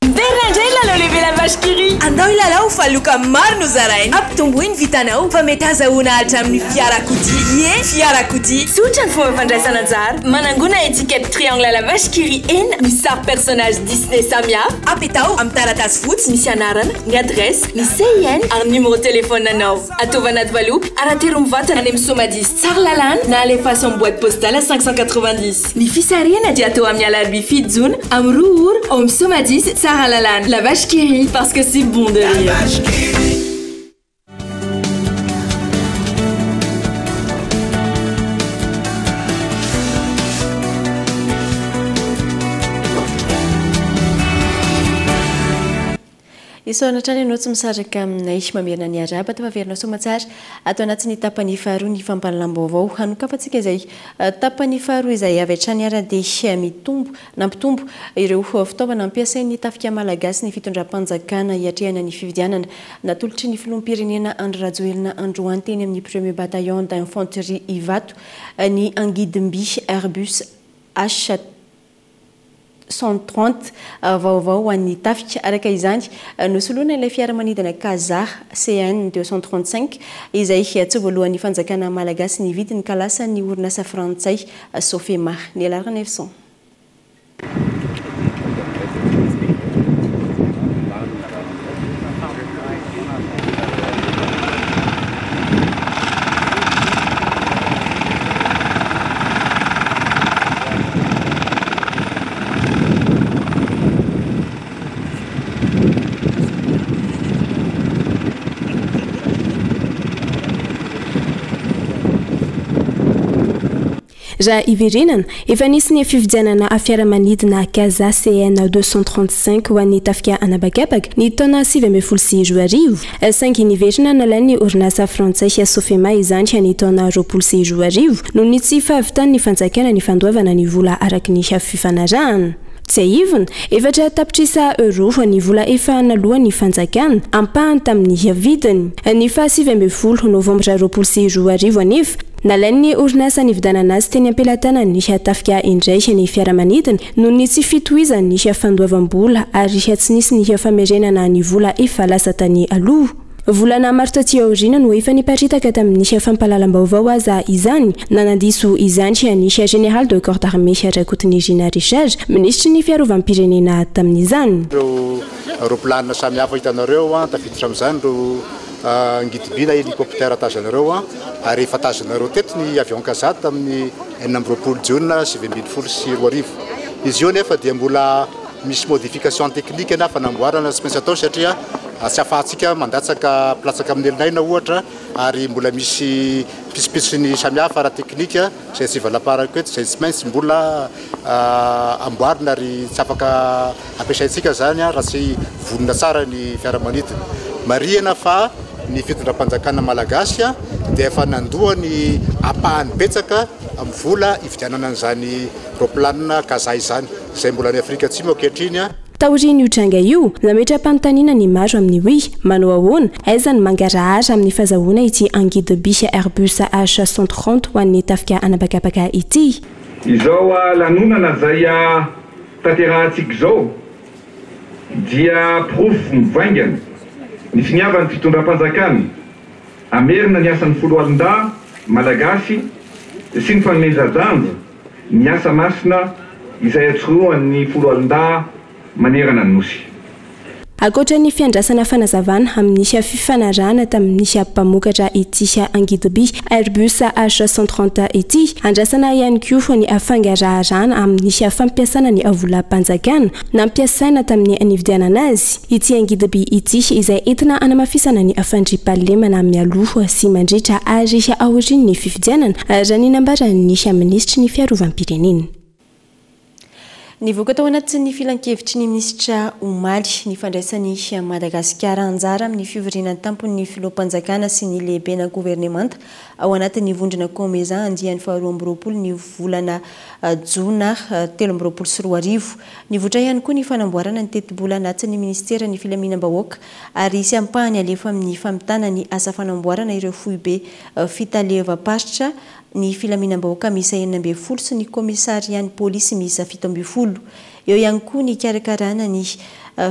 Miverina indray ny lalao lehibe La Vache qui rit. Andao hilalao fa loka maro no zaraina. Ampitomboy ny vitanao fa mety hazahoana hatramin'ny fiarakodia. Ie, fiarakodia. Tsotra ny fomba fandraisana anjara. Manangona étiquette triangle La Vache qui rit enina misy sary personnage Disney samihafa. Apetaho amin'ny taratasy fotsy misy anarana, ny adresse, ny CIN ary ny numéro téléphone anao. Ataovy anaty valopy ary atero mivantana any amin'ny Somadis Tsaralalàna na alefaso amin'ny boîte postale 590. Ny fisarihana dia atao amin'ny alarobia 7 jona amin'ny 2 ora ao amin'ny Somadis Tsaralalàna. La vache qui rit parce que c'est bon de rire. Isaorana hatrany ianao tsy misaraka aminay. Mamerina ny arahaba tafaverina soamatsara ato anatin'ny tapany faharoa ny fampahalalam-baovao. Hanokafantsika izay tapany faharoa izay avy hatrany ara dia mitombo nampitombo ireo fitaovana ampiasain'ny tafika malagasy ny fitondram-panjakana hiatrehana ny fifidianana. Natolotry ny filoham-pirenena Andry Rajoelina androany teny amin'ny Premier Bataillon d'Infanterie Ivato ny angidim-by Airbus H 130 vaovao ho an'ny tafika. Araka izany, nosoloina ilay fiaramanidina Kazakh CN 235 izay tsy voalohan'ny fanjakana malagasy nividy ny ka lasan'ny orinasa frantsay Sofema. Ny Alarnefson. Raha hiverenana, efa nisy ny fividianana fiaramanidina Casa CN 235 ho an'ny tafika an'habakabaka ny taona 2019. Saingy niverina nalain'ny orinasa frantsay Sofema izany ny taona 2020 noho ny tsy fahavitan'ny fanjakana ny fandoavana ny vola araka ny fifanarahana. Tsiahivina, 4 tapitrisa euros ny vola efa naloan'ny fanjakana, ampahany tamin'ny vidiny. Ny faha 19 novambra 2020 anefa, nalain'ny orinasa nividianana azy teny am-pelatanan'ny tafika indray ny fiaramanidina noho ny tsy fitohizan'ny fandoavam-bola ary tsy nisy ny famerenana ny vola efa lasa tany aloha. Volana maro taty aoriana no efa niparitaka tamin'ny fampahalalam-baovao aza izany. Nanadiso izany ny général de corps d'armée Rakotonirina Richard, minisitry ny fiarovam-pirenena tamin'izany. Ireo roplanina samihafa hitanareo a, tafiditra amin'izany ireo angidim-by na hélicoptère tazanareo a, ary efa tazanareo teto ny avion Casa tamin'ny 26 jona 2019. Izy io nefa dia mbola misy modification technique na fanamboarana tsy maintsy atao satria tsy ahafahantsika mandatsaka mpilatsaka amin'ny elinaina ohatra, ary mbola misy pitsopitsony samihafa ara-teknika izay tsy valaparako eto izay tsy maintsy mbola amboarina, ary tsy afaka ampiasaintsika zany raha tsy vonona tsara ny fiaramanidina. Marihana fa ny fitondram-panjakana malagasy dia efa nandoa ny ampahany betsaka amin'ny vola ividianana an'izany roplanina Casa izany, izay mbola any Afrika Atsimo ankehitriny. Taorian'io tranga io, nametra-panontaniana ny maro amin'ny hoe manao ahoana, aiza ny mangarahara amin'ny fahazahoana ity angidim-by Airbus H130 ho an'ny tafika anabakabaka ity. Izao lanonana izay tanterahantsika izao dia porofo mivaingana ny finiavan'ny fitondram-panjakana hamerina ny asan'ny foloalindahy malagasy sy ny fanomezan-danja ny asa masina izay atsorohan'ny foloalindahy manerana ny Nosy. Ankoatra ny fiandrasana fanazavana amin'ny fifanarahana tamin'ny mpamokatra ity angidiby Airbus H 130 ity, andrasana ihany koa ny fangaraharana amin'ny fampiasana ny volam-panjakana nampiasaina tamin'ny nividianana azy ity angidiby ity izay entina hanamafisana ny fandriampahalemana mialoha sy mandritra ary aorian'ny fifidianana, raha ny nambaran'ny minisitry ny fiarovam-pirenena. Nivoaka tao anatin'ny filankevitry ny minisitra omaly ny fandraisan'i Madagasikara anjara amin'ny fivoriana an-tampon'ny filoham-panjakana sy ny lehibena governemanta ao anatin'ny vondrona Comesa andiany faharoa amby roapolo ny volana jona 2023. Nivoitra ihany koa ny fanamboarana ny tetibola anatin'ny minisiteran'ny filaminam-bahoaka ary hisy ampahany alefa amin'ny famitana ny asa fanamboarana ireo foibe fitaleavam-paritra ny filaminam-bahoaka miisa 16 sy ny kaomisarian'ny polisy miisa 17. Eo ihany koa ny hikarakarana ny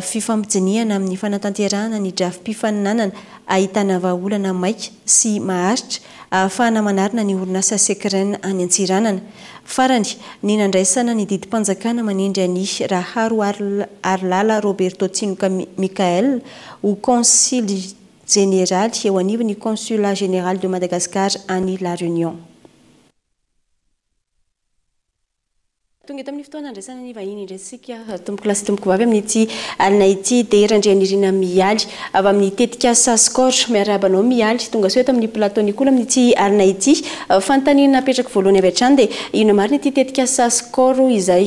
fifampidinihana amin'ny fanatanterahana ny drafi-pifaninanana ahitana vahaolana maika sy maharitra ahafahana manarina ny orinasa Secren any Antsiranana. Farany, ny nandraisana ny didim-panjakana manendry an'i Raharo Harilala Roberto Tsinoka Michael ho kaonsily jeneraly eo anivon'ny Consulat Général de Madagascar any La Réunion. Tonga eto amin'ny fotoana andraisana ny vahiny indray isika tompokolahy sy tompokovavy amin'ity alina ity dia Randrianirina Mialy avy amin'ny tetikasa SCORE. Miarahaba anao Mialy, tonga soa eto amin'ny plateau Nikolo amin'ity alina ity. Fanontaniana napetrako voalohany avy hatrany dia inona marina ity tetikasa SCORE izay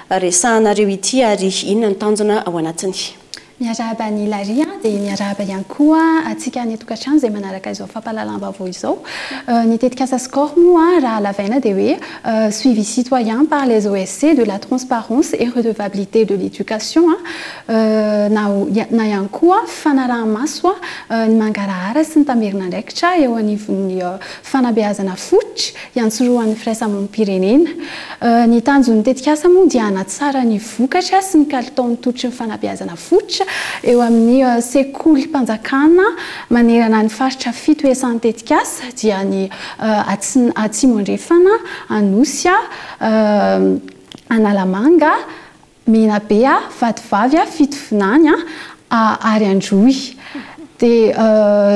resahanareo ity ary inona ny tanjona ao anatiny? Miarahaba an'i Hilary dia miarahaba ihany koa antsika any an-tokantrano izay manaraka izao fampahalalam-baovao izao. Ny tetikasa SCORE moa raha halavaina dia hoe Suivi citoyen par les OSC de la transparence et redevabilité de l'éducation na na ihany koa fanaraha-maso ny mangarahara sy ny tamberin'andraikitra eo anivon'ny fanabeazana fototra iantsorohan'ny firaisamonim-pirenena. Ny tanjon'ny tetikasa moa dia hanatsara ny vokatra sy ny kalitaon'ny tolotry ny fanabeazana fototra eo amin'ny sekolim-panjakana manerana ny faritra fito iasan'ny tetikasa dia ny Atsimo Andrefana, Anosy, Analamanga, Menabe a, Vatovavy a, Fitovinany a, ary Androy. Dia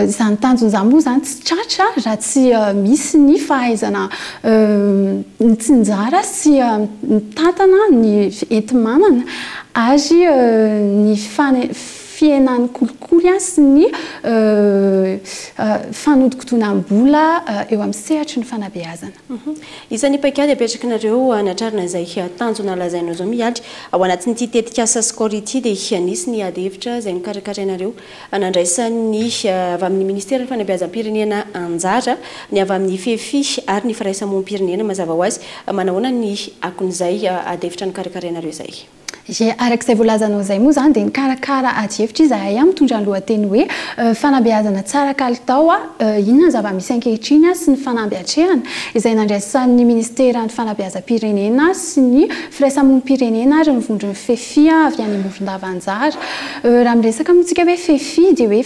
izany tanjona izany moa izany tsy tratra raha tsy misy ny fahaizana mitsinjara sy mitantana ny enti-manana ary ny fihenan'ny kolikoly sy ny fanodikodinam-bola eo amin'ny sehatry ny fanabeazana. Isan'ny paikady apetrakinareo hanatrarana izay tanjona lazainao izao Mialy, ao anatin'ity tetikasa SCORE ity dia nisy ny ady hevitra izay nokarakarainareo nandraisan'ny avy amin'ny ministeran'ny fanabeazam-pirenena anjara, ny avy amin'ny FEFI ary ny firaisamonim-pirenena mazava ho azy. Manahoana ny akon'izay ady hevitra nokarakarainareo izay? Ie, araka izay voalazanao izay moa izany dia nikarakara adihevitra izahay mitondra ny lohateny hoe Fanabeazana tsara kalitao, inona ny zava-misy ankehitriny sy ny fanamby atrehana, izay nandraisan'ny Ministeran'ny Fanabeazam-pirenena sy ny Firaisamonim-pirenena ary ny vondron'ny FEFI avy any Morondava anjara. Raha miresaka moa tsika hoe FEFI dia hoe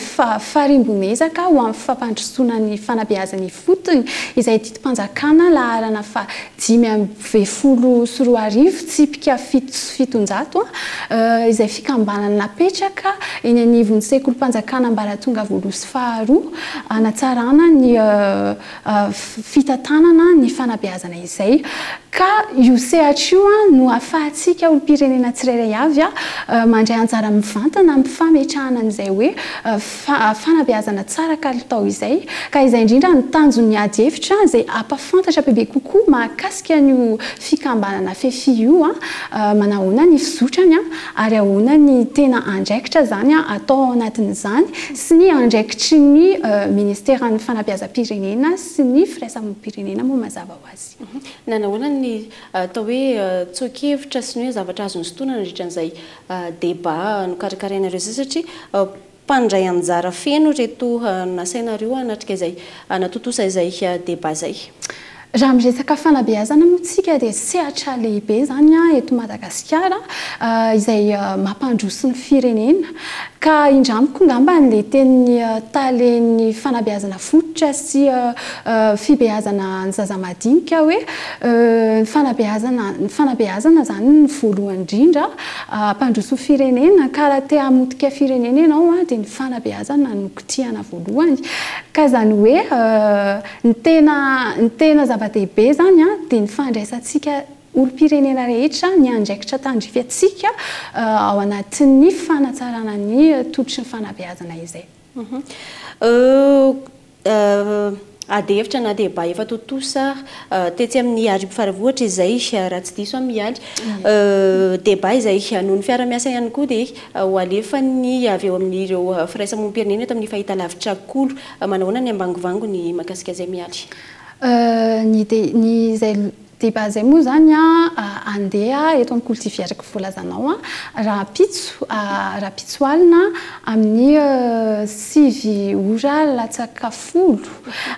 farimbon'ezaka ho amin'ny fampandrosoana ny fanabeazana ifotony, izay didim-panjakana laharana faha 2015 tsipika 707, izay fikambanana napetraka eny anivon'ny sekolim-panjakana ambaratonga voalohany sy faharoa hanatsarana ny fitantanana ny fanabeazana izay. Ka io sehatra io no ahafahantsika olom-pirenena tsirairay avy mandray anjara mivantana amin'ny fametrahana an'izay hoe fanabeazana tsara kalitao izay, ka izay indrindra no tanjon'ny ady hevitra izay hampafantatra bebe kokoa mahakasika an'io fikambanana FEFI io, manahoana ny fizotrany ary ahoana ny tena andraikitra izany atao ao anatin'izany sy ny andraikitry ny ministeran'ny fanabeazam-pirenena sy ny firaisamonim-pirenena moa mazava ho azy. Nanahoana ny atao hoe tsoa-kevitra sy ny hoe zavatra azo nosintonina nandritra an'izay débat nokarakarainareo izay satria mpandray anjara feno ireto nasainareo hanatrika izay hanatontosa izay débat izay. Raha miresaka fanabeazana moa tsika dia sehatra lehibe izany eto Madagasikara izay mampandroso ny firenena. Ka indramiko ngamba le tenin'ny talen'ny fanabeazana fototra sy fibeazana ny zaza madinika hoe ny fanabeazana ny fanabeazana izany no voalohany indrindra hampandroso firenena ka raha te hamotika firenena ianao dia ny fanabeazana no kitihana voalohany. Ka izany hoe Ny tena ny tena zava-dehibe izany dia ny fandraisantsika olom-pirenena rehetra ny andraikitra tandrify antsika ao anatin'ny fanatsarana ny tolotry ny fanabeazana izay. Ady hevitra na débat efa tontosa tetsy amin'ny Arivo Faravohitra izay raha tsy diso aho Mialy. Débat izay noho ny fiara-miasa ihany koa dia ho alefan'ny avy eo amin'ireo firaisamonim-pirenena eto amin'ny fahitalavitra Kolo. Manahoana ny ambangovango ny makasika izay Mialy? Ny ny izay débat izay moa izany an handeha eto amin'ny Kolo TV araka ny voalazanao an, rahampitso rahampitso alina amin'ny 9 ora latsaka folo,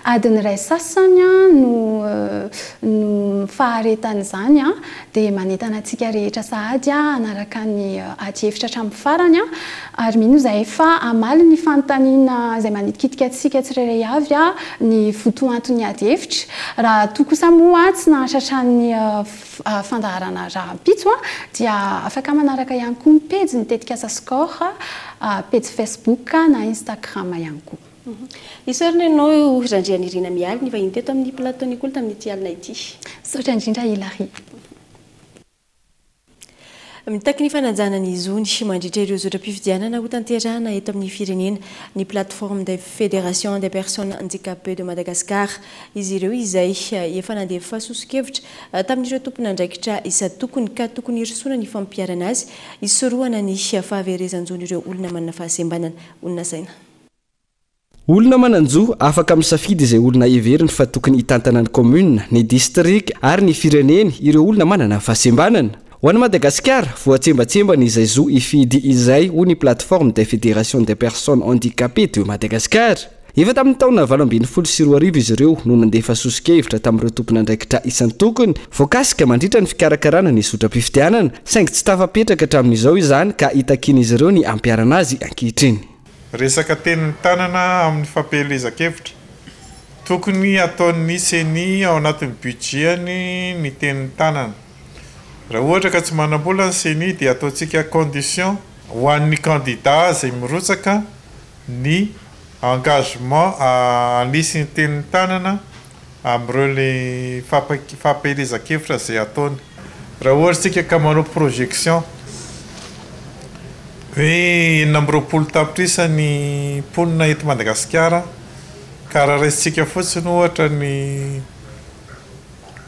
adiny iray sasany no no faharetan'izany an, dia manentana antsika rehetra sahady hanaraka ny adihevitra hatramin'ny farany ary mino izahay fa hamaly ny fanontaniana izay manitikitika antsika tsirairay avy ny votoanton'ny adihevitra. Raha toa kosa moa tsy nahatratra ny fandaharana rahampitso dia afaka manaraka ihany koa ny pejin'ny tetikasa Score, pejy Facebook na Instagram ihany koa. Isaorana ianao Randrianirina Mialy nivahiny teto amin'ny plateau Nikolo tamin'ity alina ity. Misaotra indrindra Hilary. Mitaky ny fanajana ny zony mandritra ireo zotram-pifidianana hotanterahana eto amin'ny firenena ny Plateforme des Fédérations des Personnes Handicapées de Madagascar. Izy ireo izay efa nandefa soso-kevitra tamin'ireo tompon'andraikitra isan-tokony ka tokony hirosoana ny fampiharana azy hisorohana ny fahaverezan-jon'ireo olona manana fahasembanana. Olona saina. Olona manan-jo afaka misafidy izay olona heveriny fa tokony hitantana ny kaominina, ny distrika ary ny fireneny ireo olona manana fahasembanana. Ho an'i Madagasikara, voatsembatsembana izay zo hifidy izay, hoy ny Plateforme des Fédérations des Personnes Handicapées de Madagascar. Efa tamin'ny taona 2018 izy ireo no nandefa soso-kevitra tamin'ireo tompon'andraikitra isan-tokony voakasika mandritra ny fikarakarana ny zotram-pifidianana, saingy tsy tafapetraka hatramin'izao izany ka itakian'izy ireo ny hampiharana azy ankehitriny. Resaka tenin'ny tanana amin'ny fampielezan-kevitra. Tokony hataon'ny ceni ao anatin'ny budget-ny ny tenin'ny tanana. Raha ohatra ka tsy manam-bola ny ceni dia ataontsika condition ho an'ny candidat izay mirotsaka ny engagement hanisy ny tenin'ny tanana amin'ireo le fampielezan-kevitra izay ataony. Raha ohatra isika ka manao projection hoe 26 tapitrisa ny mponina eto Madagasikara ka raha raisintsika fotsiny ohatra ny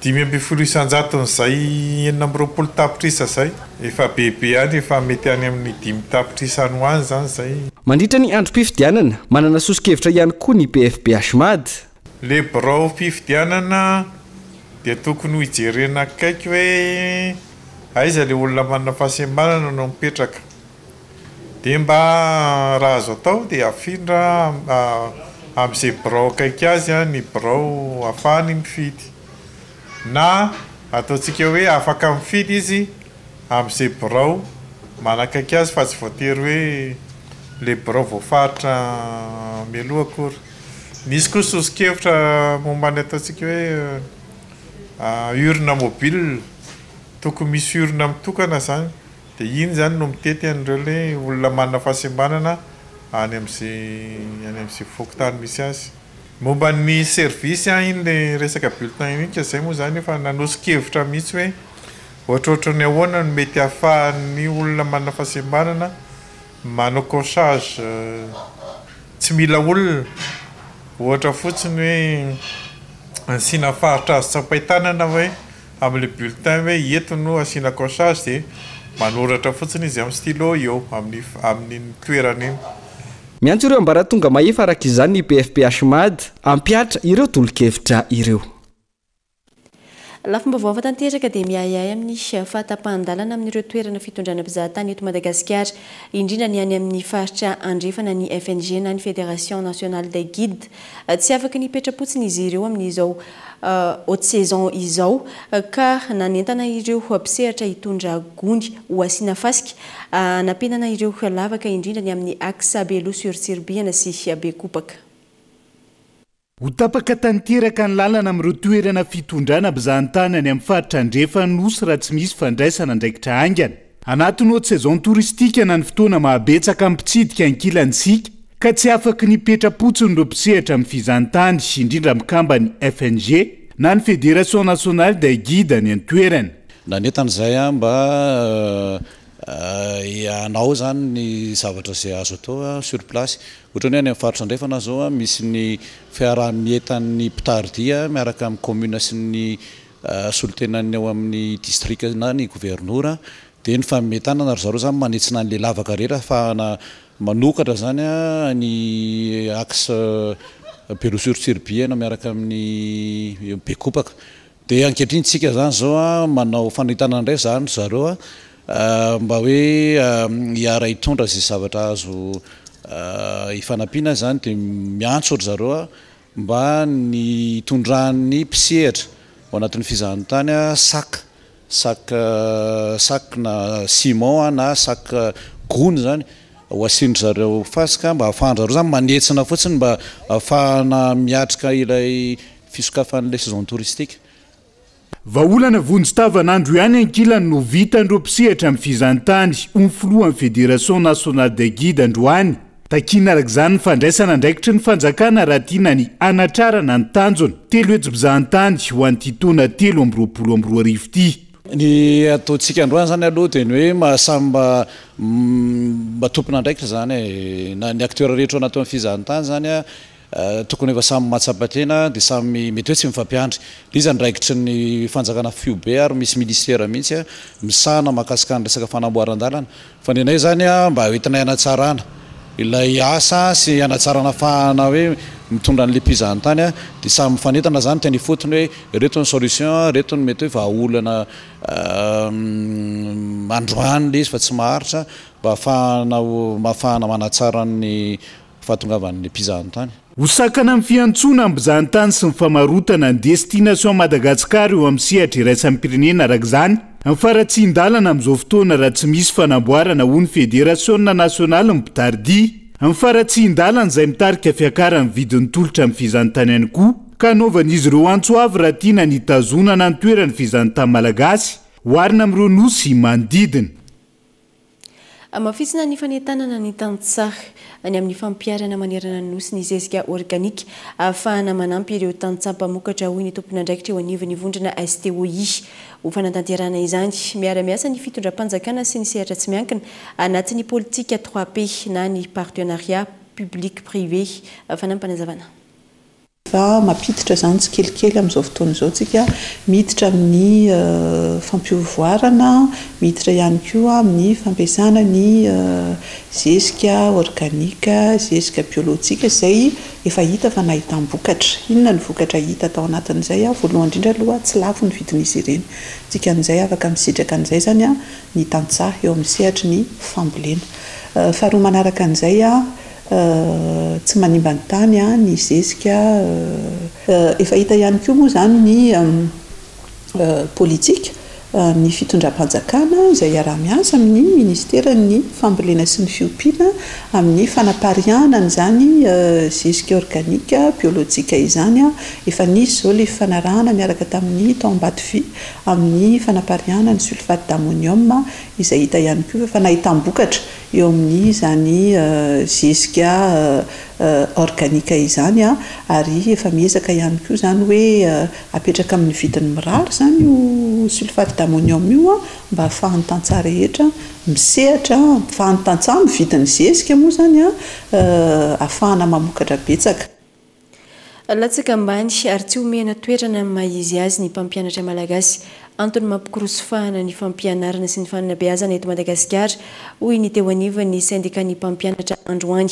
15 isan-jaton'izay 26 tapitrisa izay, efa bebe ihany, efa mety any amin'ny 5 tapitrisa any ho any izany izay. Mandritra ny androm-pifidianana, manana soso-kevitra ihany koa ny PFPH Mad. Le birao fifidianana dia tokony ho hijerena akaiky hoe aiza le olona manana fahasembanana no mipetraka. Dia mba raha azo atao dia afindra amin'izay birao akaiky azy ny birao ahafahany mifidy. Na ataontsika hoe afaka mifidy izy amin'izay birao manakaiky azy fa tsy voatery hoe le birao voafaritra mialoha akory. Nisy koa soso-kevitra momba ny ataontsika hoe urne mobile, tokony misy urne mitokana izany dia iny izany no mitety an'ireo ilay olona manana fahasembanana any amin'izay any amin'izay fokontany misy azy. Momba ny service iny ilay resaka bulletin unique izay moa izany efa nanoso-kevitra mihitsy hoe ohatrohatran'ny ahoana no mety ahafahan'ny olona manana fahasembanana Manao cochage tsy mila olona, ohatra fotsiny hoe asiana faritra azo tsapain-tanana hoe amin'ilay bulletin hoe eto no asiana cochage dia manoratra fotsiny izy amin'ny stylo eo amin'ny amin'iny toerana iny. Miantso ireo ambaratonga mahefa araka izany ny PFPH Mad hampihatra ireo tolo-kevitra ireo. Lafim-baovao hafa tanteraka dia miahiahy amin'ny fahatapahan-dalana amin'ireo toerana fitondrana mpizahatany eto Madagasikara, indrindra ny any amin'ny faritra andrefana ny FNG na ny Fédération Nationale des Guides. Tsy afaky ny hipetra-potsiny izy ireo amin'izao haute saison izao ka nanentana ireo mpisehatra hitondra gony ho asiana fasika hanampenana ireo lavaka indrindra ny amin'ny axe Beloha sur Tsiribihina sy Bekopaka. Ho tapaka tanteraka ny lalana amin'ireo toerana fitondrana mpizahantany any amin'ny faritra andrefan'ny Nosy raha tsy misy fandraisana andraikitra haingana. Anatin'ny haute saison touristique na ny fotoana mahabetsaka ny mpitsidika ankilany isika ka tsy afaky ny hipetra-potsiny ireo mpisehatra amin'ny fizahantany, indrindra mikamban'ny FNG na ny Fédération Nationale des Guides any an-toerana. Nanentana izahay mba Hanao izany ny zavatra izay azo atao sur place. Ohatra ny hoe any amin'ny faritra andrefana izao misy ny fiaraha-mientan'ny mpitari-dia miaraka amin'ny commune sy ny solontenan'ny ao amin'ny district na ny governora dia ny fanome tanana ry zareo izany manetsina an'ilay lavaka rehetra ahafahana manokatra izany ny axe Beloha sur Tsiribihina miaraka amin'ny Bekopaka. Dia ankehitriny tsika zany zao a manao fanentanana indray zany ry zareo a mba hoe hiara hitondra izay zavatra azo ifanampiana zany dia miantso ry zareo a mba ny hitondran'ny mpisehatra ao anatin'ny fizahantany a sac sac sac na ciment na sac gony zany ho asian-dry zareo fasika mba ahafahan-dry zareo zany manetsina fotsiny mba ahafahana miatrika ilay fisokafan'ilay saison touristique. Vahaolana vonjy tavanandro ihany ankilany no vitan'ireo mpisehatra amin'ny fizahantany, hoy ny filohan'ny Fédération nationale des guides androany. Takiana araka izany ny fandraisana andraikitry ny fanjakana raha tiana ny hanatrarana ny tanjona, telo hetsy mpizahantany ho an'ity taona 2023 ity. Ny ataontsika androany izany aloha dia ny hoe mba samy mba mba tompon'andraikitra izany e, na ny acteurs rehetra ao anatin'ny fizahantany izany a, Tokony efa samy mahatsapa tena dia samy mety hoe tsy mifampiandry. Ilay izy andraikitry ny fanjakana foibe ary misy ministera mihitsy misahana mahakasika ny resaka fanamboaran-dalana. Fa ny anay izany mba hoentinay hanatsarana ilay asa sy hanatsarana ahafahana hoe mitondra an'ilay mpizahantany dia samy mifanentana izany teny ifotony hoe ireto ny solution, ireto ny mety hoe vahaolana androany ilay izy fa tsy maharitra mba ahafahana ahafahana manatsara ny fahatongavan'ny mpizahantany. Ho sakana amin'ny fiantsoana ny mpizahantany sy ny famarotana ny Destination Madagascar eo amin'ny sehatra iraisam-pirenena araka izany ny faharatsian-dalana amin'izao fotoana raha tsy misy fanamboarana hoy ny Federasiona nasionalin'ny mpitari-dia. Ny faharatsian-dalana izay mitarika fiakaran'ny vidin'ny tolotra amin'ny fizahantany ihany koa ka hanaovan'izy ireo antso avo raha tiana ny hitazonana ny toeran'ny fizahantany malagasy oharina amin'ireo nosy manodidina. Hamafisina ny fanentanana ny tantsaha ny amin'ny fampiharana manerana ny Nosy ny zezika organika ahafahana manampy ireo tantsaha mpamokatra hoy ny tompon'andraikitra eo anivon'ny vondrona STOI. Ho fanatanterahana izany, miara-miasa ny fitondram-panjakana sy ny sehatra tsy miankina anatin'ny politika trois P na ny partenariat public privé. Fanampinazavana. Fa mampiditra izany tsikelikely amin'izao fotoana izao tsika, miditra amin'ny fampiovoarana, miditra ihany koa amin'ny fampiasana ny zezika organika, zezika biolojika izay efa hita fa nahitam-bokatra. Inona ny vokatra hita tao anatin'izay? Voalohany indrindra aloha tsy lafo ny vidin'izy ireny. Dikan'izay afaka misitraka an'izay izany ny tantsaha eo amin'ny sehatry ny fambolena. Faharoa manaraka an'izay, Tsy manimba ny tany ny zezika. Efa hita ihany koa moa izany ny politika, ny fitondram-panjakana izay iaraha-miasa amin'ny ministeran'ny fambolena sy ny fiompiana amin'ny fanapariahana an'izany zezika organika biolojika izany. Efa nisy izao ilay fifanarahana niaraka tamin'ny tao Ambatovy amin'ny fanapariahana ny sulfate d'ammonium izay hita ihany koa fa efa nahitam-bokatra eo amin'ny izany zezika organika izany ary efa miezaka ihany koa izany hoe apetraka amin'ny vidiny mirary izany io sulfate d'ammonium io mba ahafahan'ny tantsaha rehetra misehatra, ahafahan'ny tantsaha mividy ny zezika moa izany ahafahana mamokatra betsaka. Latsaka ambany ary tsy omena toerana amin'ny maha izy azy ny mpampianatra malagasy. Antony mampikorosofahana ny fampianarana sy ny fanabeazana eto Madagasikara, hoy ny teo anivon'ny sendikan'ny mpampianatra androany.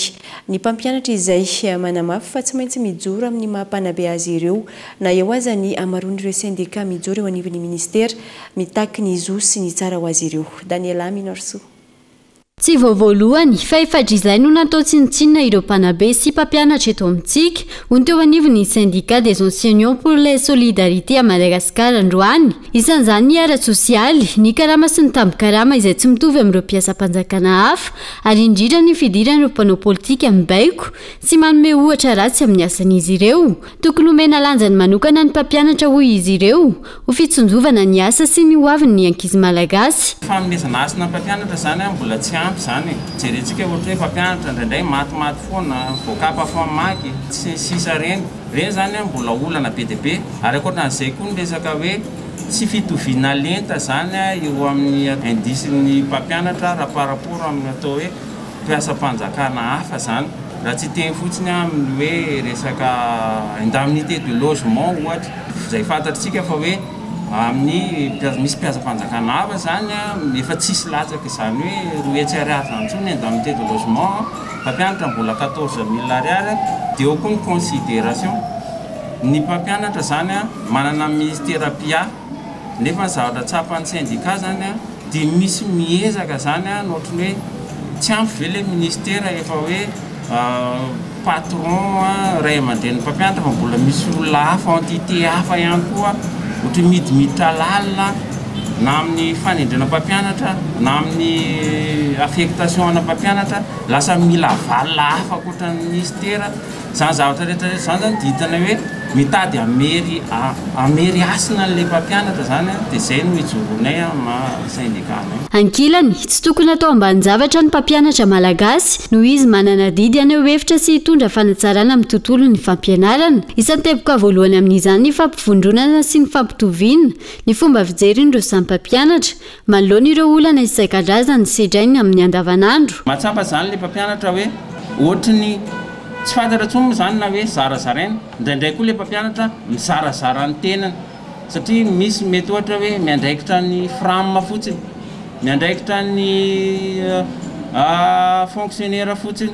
Ny mpampianatra izay manamafy fa tsy maintsy mijoro amin'ny maha mpanabe azy ireo na eo aza ny hamaroan'ireo sendika mijoro eo anivon'ny minisitera mitaky ny zo sy ny tsara ho azy ireo. Daniela Minorsoa. Tsy vao voalohany fa efa hatrizay no natao tsinontsinona ireo mpanabe sy mpampianatra eto amintsika, hoy ny teo anivon'ny Syndicat des enseignants pour les solidarités à Madagascar androany. Isan'izany ny ara-tsosialy, ny karama sy ny tambin-karama izay tsy mitovy amin'ireo mpiasam-panjakana hafa ary indrindra ny fidiran'ireo mpanao politika mibaiko sy manome ohatra ratsy amin'ny asan'izy ireo. Tokony homena lanjany manokana ny mpampianatra hoy izy ireo ho fitsinjovana ny asa sy ny hoavin'ny ankizy malagasy. Fanomezana hasina ny mpampianatra izany mbola tsy ampy izany e. Jerentsika ohatra hoe mpampianatra indraindray matimaty foana, voakapa famaky, sy ny sisa ireny. Ireny izany mbola olana be dia be. Ary ankoatran'izay koa ny resaka hoe tsy fitoviana lenta izany eo amin'ny indice-n'ny mpampianatra raha par rapport amin'ny atao hoe mpiasam-panjakana hafa izany. Raha tsy hiteny fotsiny aho amin'ny hoe resaka indemnité de logement ohatra, izay fantatritsika fa hoe amin'ny misy mpiasam-panjakana hafa izany efa tsisy latsaka izany hoe 200 ariary izany intsony ny indemnité de logement, mpampianatra mbola 14 mille ariary, dia eo koa ny considération. Ny mpampianatra izany manana ministera mpiahy nefa ny zavatra tsapan'ny syndicat izany dia misy miezaka izany an, ohatran'ny hoe tsy ampy ve ilay ministera efa hoe patron an, ray aman-drenin'ny mpampianatra fa mbola misy olona hafa, entité hafa ihany koa ohatran'ny midimiditra lalina na amin'ny fanendrena mpampianatra na amin'ny affectation ana mpampianatra, lasa mila avalona hafa ankoatran'ny ministera. Izany zavatra rehetra rehetra izany zany dia hitanay hoe mitady hamery hamery hasina an'ilay mpampianatra izany dia izay no ijoroanay amin'ny maha syndicat anay. Ankilany, tsy tokony atao ambanin-javatra ny mpampianatra malagasy noho izy manana adidy haneho hevitra sy hitondra fanatsarana amin'ny tontolon'ny fampianarana. Isan'ny teboka voalohany amin'izany ny fampivondronana sy ny fampitoviana ny fomba fijerin'ireo samy mpampianatra Manoloana ireo olana isan-karazany sedrainy amin'ny andavanandro. Mahatsapa izany ilay mpampianatra hoe ohatry ny tsy fantatra intsony moa izany na hoe zarazaraina. Indraindray koa ilay mpampianatra mizarazara ny tenany satria misy mety ohatra hoe miandraikitra ny fram fotsiny, miandraikitra ny fonctionnaire fotsiny.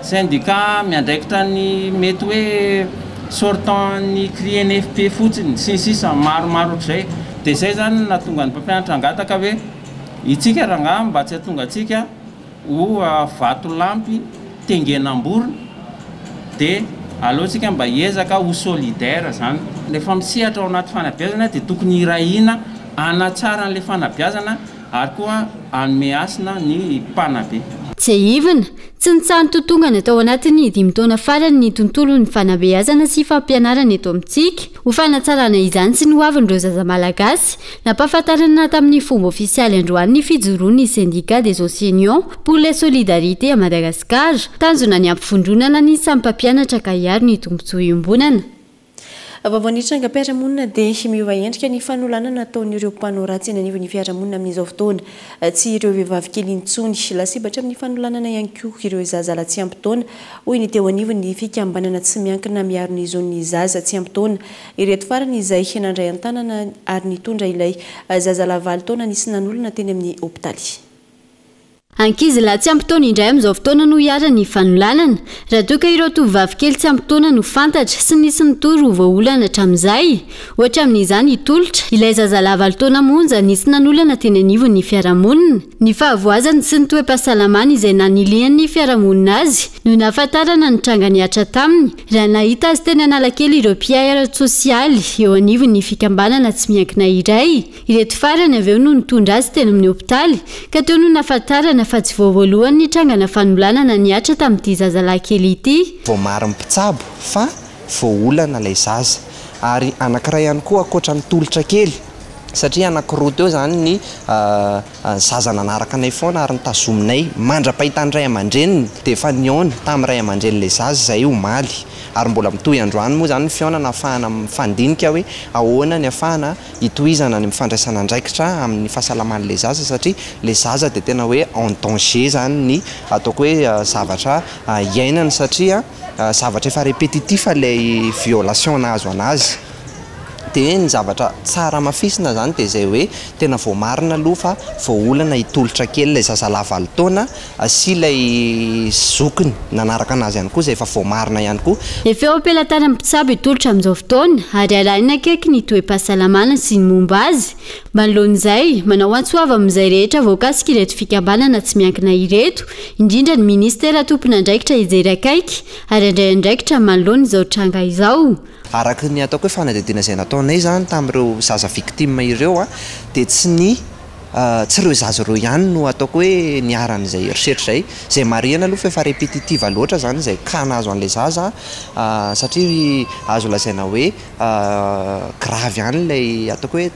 Syndicat miandraikitra ny mety hoe sortant ny CRINFP fotsiny sy ny sisa maromaro ohatr'izay. Dia izay izany no nahatonga ny mpampianatra hangataka hoe itsika rangahy mba tsy hahatonga antsika ho vatolampy tengenam-borona dia aleo tsika mba hiezaka ho solidaire izany. Rehefa misehatra ao anaty fanabeazana dia tokony hirahina hanatsara an'ilay fanabeazana ary koa hanome hasina ny mpanabe. Tsiahivina, tsy nitsaha-nitotongana tao anatin'ny dimy taona farany ny tontolon'ny fanabeazana sy fampianarana eto amintsika. Ho fanatsarana izany sy ny hoavin'ireo zaza malagasy, nampahafantarina tamin'ny fomba ofisialy androany ny fijoroan'ny Syndicat des enseignants pour la solidarité à Madagascar. Tanjona ny hampivondronana ny samy mpampianatra ka hiaro ny tombontsoa iombonana. Vaovao ny trangam-piarahamonina dia miova endrika ny fanolanana ataon'ireo mpanao ratsy eny anivon'ny fiarahamonina amin'izao fotoana. Tsy ireo vehivavy kely intsony. Lasibatra amin'ny fanolanana ihany koa ireo zaza lahy tsy ampy taona, hoy ny teo anivon'ny fikambanana tsy miankina miaro ny zon'ny zaza tsy ampy taona. Ireto farany izay nandray an-tanana ary nitondra ilay zazalahy valo taona nisy nanolona teny amin'ny hopitaly. Ankizy lahy tsy ampy taona indray amin'izao fotoana no iharan'ny fanolanana. Raha toa ka ireo tovovavy kely tsy ampy taona no fantatra sy nisy nitory ho voaolana hatramin'izay. Ohatra amin'izany i Tolotra, ilay zazalahy valo taona monja nisy nanolana teny anivon'ny fiarahamonina. Ny fahavoazany sy ny toe-pahasalamany izay nanilihan'ny fiarahamonina azy no nahafantarana ny tranga nihatra taminy raha nahita azy teny Analakely ireo mpiahy ara-tsosialy eo anivon'ny fikambanana tsy miankina iray. Ireto farany avy eo no nitondra azy teny amin'ny hopitaly, ka teo no nahafantarana fa tsy vao voalohany nitrangana fanolanana nihatra tamin'ity zazalahy kely ity. Voamarin'ny mpitsabo fa voaolana ilay zaza. Ary anankiray ihany koa ankoatra ny tolotra kely, satria anankiroa teo izany ny zaza nanaraka anay foana ary notazominay mandra-pahitan'ny ray aman-dreniny dia efa nihaona tamin'ny ray aman-drenin'ilay zaza izahay omaly. Ary mbola mitohy androany moa izany ny fihaonana ahafahana mifandinika hoe ahoana ny ahafahana hitohizana ny fandraisana andraikitra amin'ny fahasalaman'ilay zaza satria ilay zaza dia tena hoe en danger izany ny ataoko hoe zavatra iainany satria zavatra efa répétitif ilay violation nahazo anazy. Dia ny zavatra tsara hamafisina izany dia izay hoe tena voamarina aloha fa voaolana i Tolotra kely ilay zazalahy valo taona sy ilay zokiny nanaraka anazy ihany koa izay efa voamarina ihany koa. Efa eo am-pelatanan'ny mpitsabo i Tolotra amin'izao fotoana ary arahina akaiky ny toe-pahasalamana sy ny momba azy. Manoloana izay, manao antso avo amin'izay rehetra voakasika ireto fikambanana tsy miankina ireto, indrindra ny minisitera tompon'andraikitra hijery akaiky ary handray andraikitra manoloana izao tranga izao. Araka ny ataoko hoe fanadihadiana izay nataonay izany tamin'ireo zaza victime ireo dia tsy ny tsy ireo zaza ireo ihany no ataoko hoe niharan'izay herisetra izay, izay marihana aloha fa efa répétitive loatra izany izay cas nahazo an'ilay zaza satria azo lazaina hoe grave ihany ilay ataoko hoe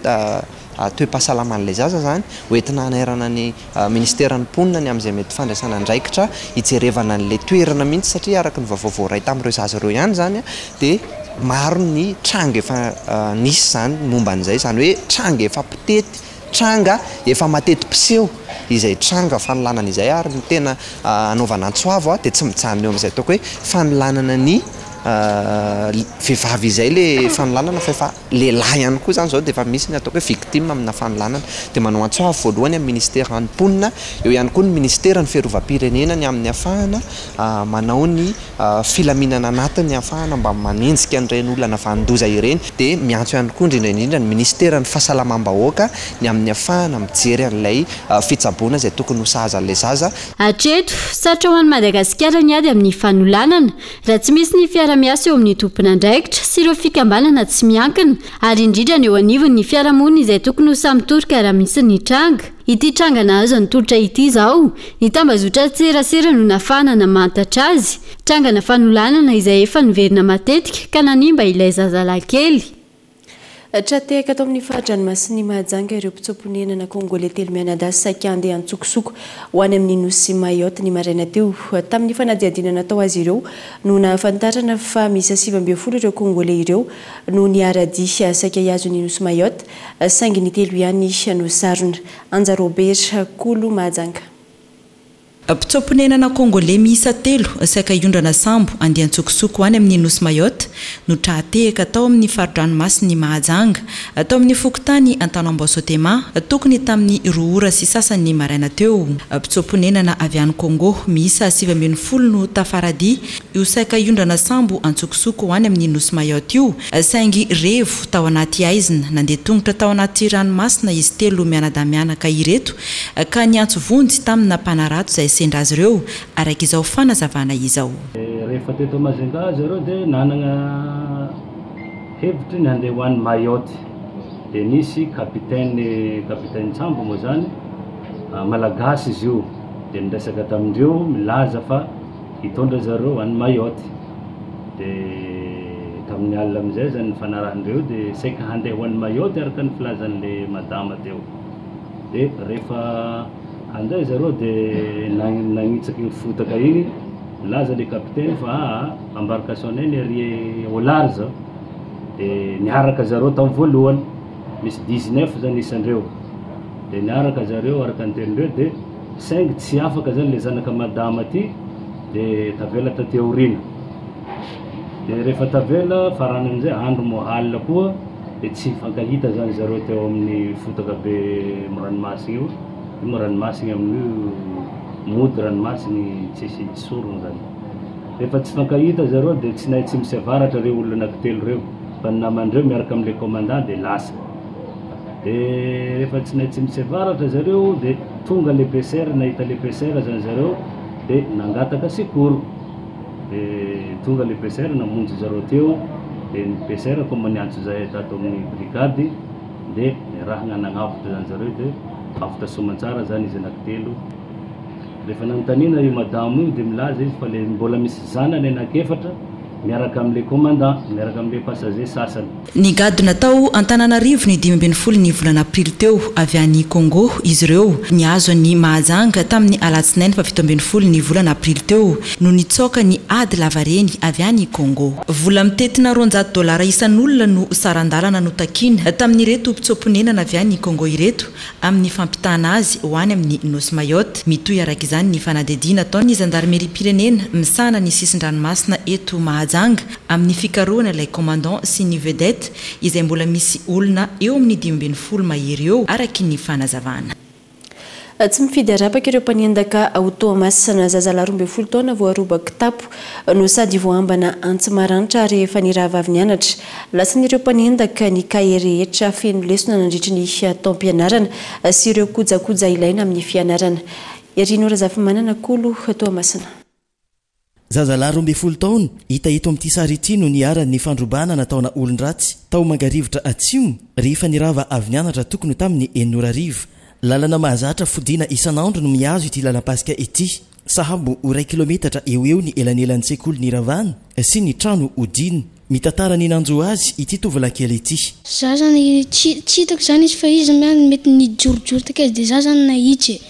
toe-pahasalaman'ilay zaza izany, hoentina hanairana ny Ministeran'ny mponina ny amin'izay mety fandraisana andraikitra hijerevana an'ilay toerana mihitsy satria araka ny vaovao voaray tamin'ireo zaza ireo ihany izany dia maro ny tranga efa nisy izany momba an'izay, izany hoe tranga efa mpitety, tranga efa mateti-piseho izay tranga fanolanana izay ary ny tena anaovana antso avo dia tsy mijanona eo amin'izay ataoko hoe fanolanana ny vehivavy izay ilay fanolanana fa efa Lehilahy ihany koa izany izao dia efa misy ny ataoko hoe victime amina fanolanana. Dia manao antso avo voalohany amin'ny ministeran'ny mponina, eo ihany koa ny ministeran'ny fiarovam-pirenena ny amin'ny ahafahana manao ny filaminana anatiny ahafahana mba manenjika an'ireny olona navanon-doza ireny. Dia miantso ihany koa indrindra indrindra ny ministeran'ny fahasalamam-bahoaka ny amin'ny ahafahana mijery an'ilay fitsaboana izay tokony ho sahaza an'ilay zaza. Hatreto, sarotra ho an'i Madagasikara ny ady amin'ny fanolanana. Raha tsy misy ny fiara-miasa eo amin'ny tompon'andraikitra sy ireo fikambanana tsy miankina ary indrindra ny eo anivon'ny fiarahamonina izay tokony ho samy torika raha misy ny tranga. Ity tranga nahazo an'i Tolotra ity izao, ny tambazotran-tserasera no nafahana namantatra azy. Trangana fanolanana izay efa niverina matetika ka nanimba ilay zazalahy kely. Tra-tehaka tao amin'ny fari-dranomasin'i Mahajanga ireo mpitsoa-ponenana Kongoley telo mianadahy saika handeha an-tsokosoko ho any amin'ny nosy Mayotte ny maraina teo. Tamin'ny fanadihadiana natao azy ireo no nahafantarana fa miisa 19 ireo Kongoley ireo no niara-dia saika hihazo ny nosy Mayotte saingy ny telo ihany no sarona. Anja Robert Kolo Mahajanga. Mpitsoa-ponenana Kongoley miisa telo saika hiondrana sambo handeha an-tsokosoko any amin'ny nosy Mayotte no tra-tehaka tao amin'ny fari-dranomasin'i Mahajanga, tao amin'ny fokontany Antanambao Sotema, tokony tamin'ny roa ora sy sasany maraina teo. Mpitsoa-ponenana avy any Congo miisa 19 no tafaradia io saika hiondrana sambo an-tsokosoko ho any amin'ny nosy Mayotte io, saingy revo tao anaty haizina nandeha tongotra tao anaty ranomasina izy telo mianadahy mianaka ireto ka niantso vonjy tamina mpanarato izay sendra azy ireo, araka izao fanazavana izao. Rehefa teto Majunga zareo dia nanagna hevitry ny handeha ho any Mayotte. Dia nisy capitaine, capitaine-tsambo moa zany, Malagasy izy io, dia niresaka tamindreo milaza fa hitondra zareo any Mayotte. Dia tamin'ny alina amin'izay zany nifanarahandreo dia saika handeha ho any Mayotte araka ny filazan'le madama teo. Dia rehefa handeha zareo dia nagnitsaky ny fotaka igny, nilaza le capitaine fa aa embarcation-nay ny ary au large, dia niaraka zareo tamin'ny voalohany, misy 19 zany isandreo, dia niaraka zareo araka ny tenindreo dia saingy tsy afaka zany le zanaka madama ty dia tavela taty aoriana, dia rehefa tavela farany amizay andro moa alina koa. Dia tsy nifankahita zany zareo teo amin'ny fotaka be am ranomasina io, io moa ranomasina amin'io mody ranomasina tsisy sorona zany. Rehefa tsy nifankahita zareo dia tsy nahay tsy misy avaratra reo olona anankitelo reo fa ny namandreo miaraka amle commandant dia lasa. Dia rehefa tsy nahay tsy misy avaratra zareo dia tonga le PCR nahita le PCR zany zareo dia nangataka secours. Dia tonga le PCR namonjy zareo teo, dia ny PCR comme niantso zahay tato amin'ny brigade dia niarahagna nagnavotra zany zareo dia avotra soamantsara zany izy anankitelo. Rehefa nanontaniana io madamo io dia milaza izy fa le mbola misy zanany anankefatra miaraka amle commandant, miaraka amle passager sasany. Nigadona tao Antananarivo ny 15 ny volana aprily teo avy any Congo izy ireo nihazo an'i Mahajanga tamin'ny alatsinainy faha 17 ny volana aprily teo no nitsaoka ny ady lavareny avy any Congo. Vola mitentina 200 dolara isan'olona no saran-dalana notakiana tamin'ireto mpitsoa-ponenana avy any Congo ireto amin'ny fampitana azy ho any amin'ny Nosy Mayotte. Mitohy araka izany ny fanadihadiana ataon'ny zandarimeriam-pirenena misahana ny sisin-dranomasina eto Mahajanga. Mahajanga amin'ny fikarohana ilay commandant sy ny vedette izay mbola misy olona eo amin'ny 15 mahery eo araky ny fanazavana. Tsy mifidy arapaka ireo mpanendaka ao Toamasina. Zazalahy 12 taona voaroba kitapo no sady voaambana antsy maranitra rehefa nirava avy nianatra. Lasan'ireo mpanendaka ny kahie rehetra feno lesona nandritry ny taom-pianarana sy ireo kojakoja ilaina amin'ny fianarana. Herino Razafimanana Kolo, Toamasina. Zazalahy 12 taona, hita eto amin'ity sary ity no niharan'ny fandrobana nataona olon-dratsy tao Mangarivotra Atsimo rehefa nirava avy nianatra tokony ho tamin'ny enina ora hariva. Lalana mahazatra fodiana isan'andro no mihazo ity lalam-pasika ity. Sahabo ho iray kilometatra eo ho eo ny elanelan'ny sekoly niravana sy ny trano hodiana. Mitantara ny nanjo azy ity tovolahy kely ity. Za zany tsy tsy hitako zany izy fa izy mety nijorojoro takaiza de za zany nahitsy e.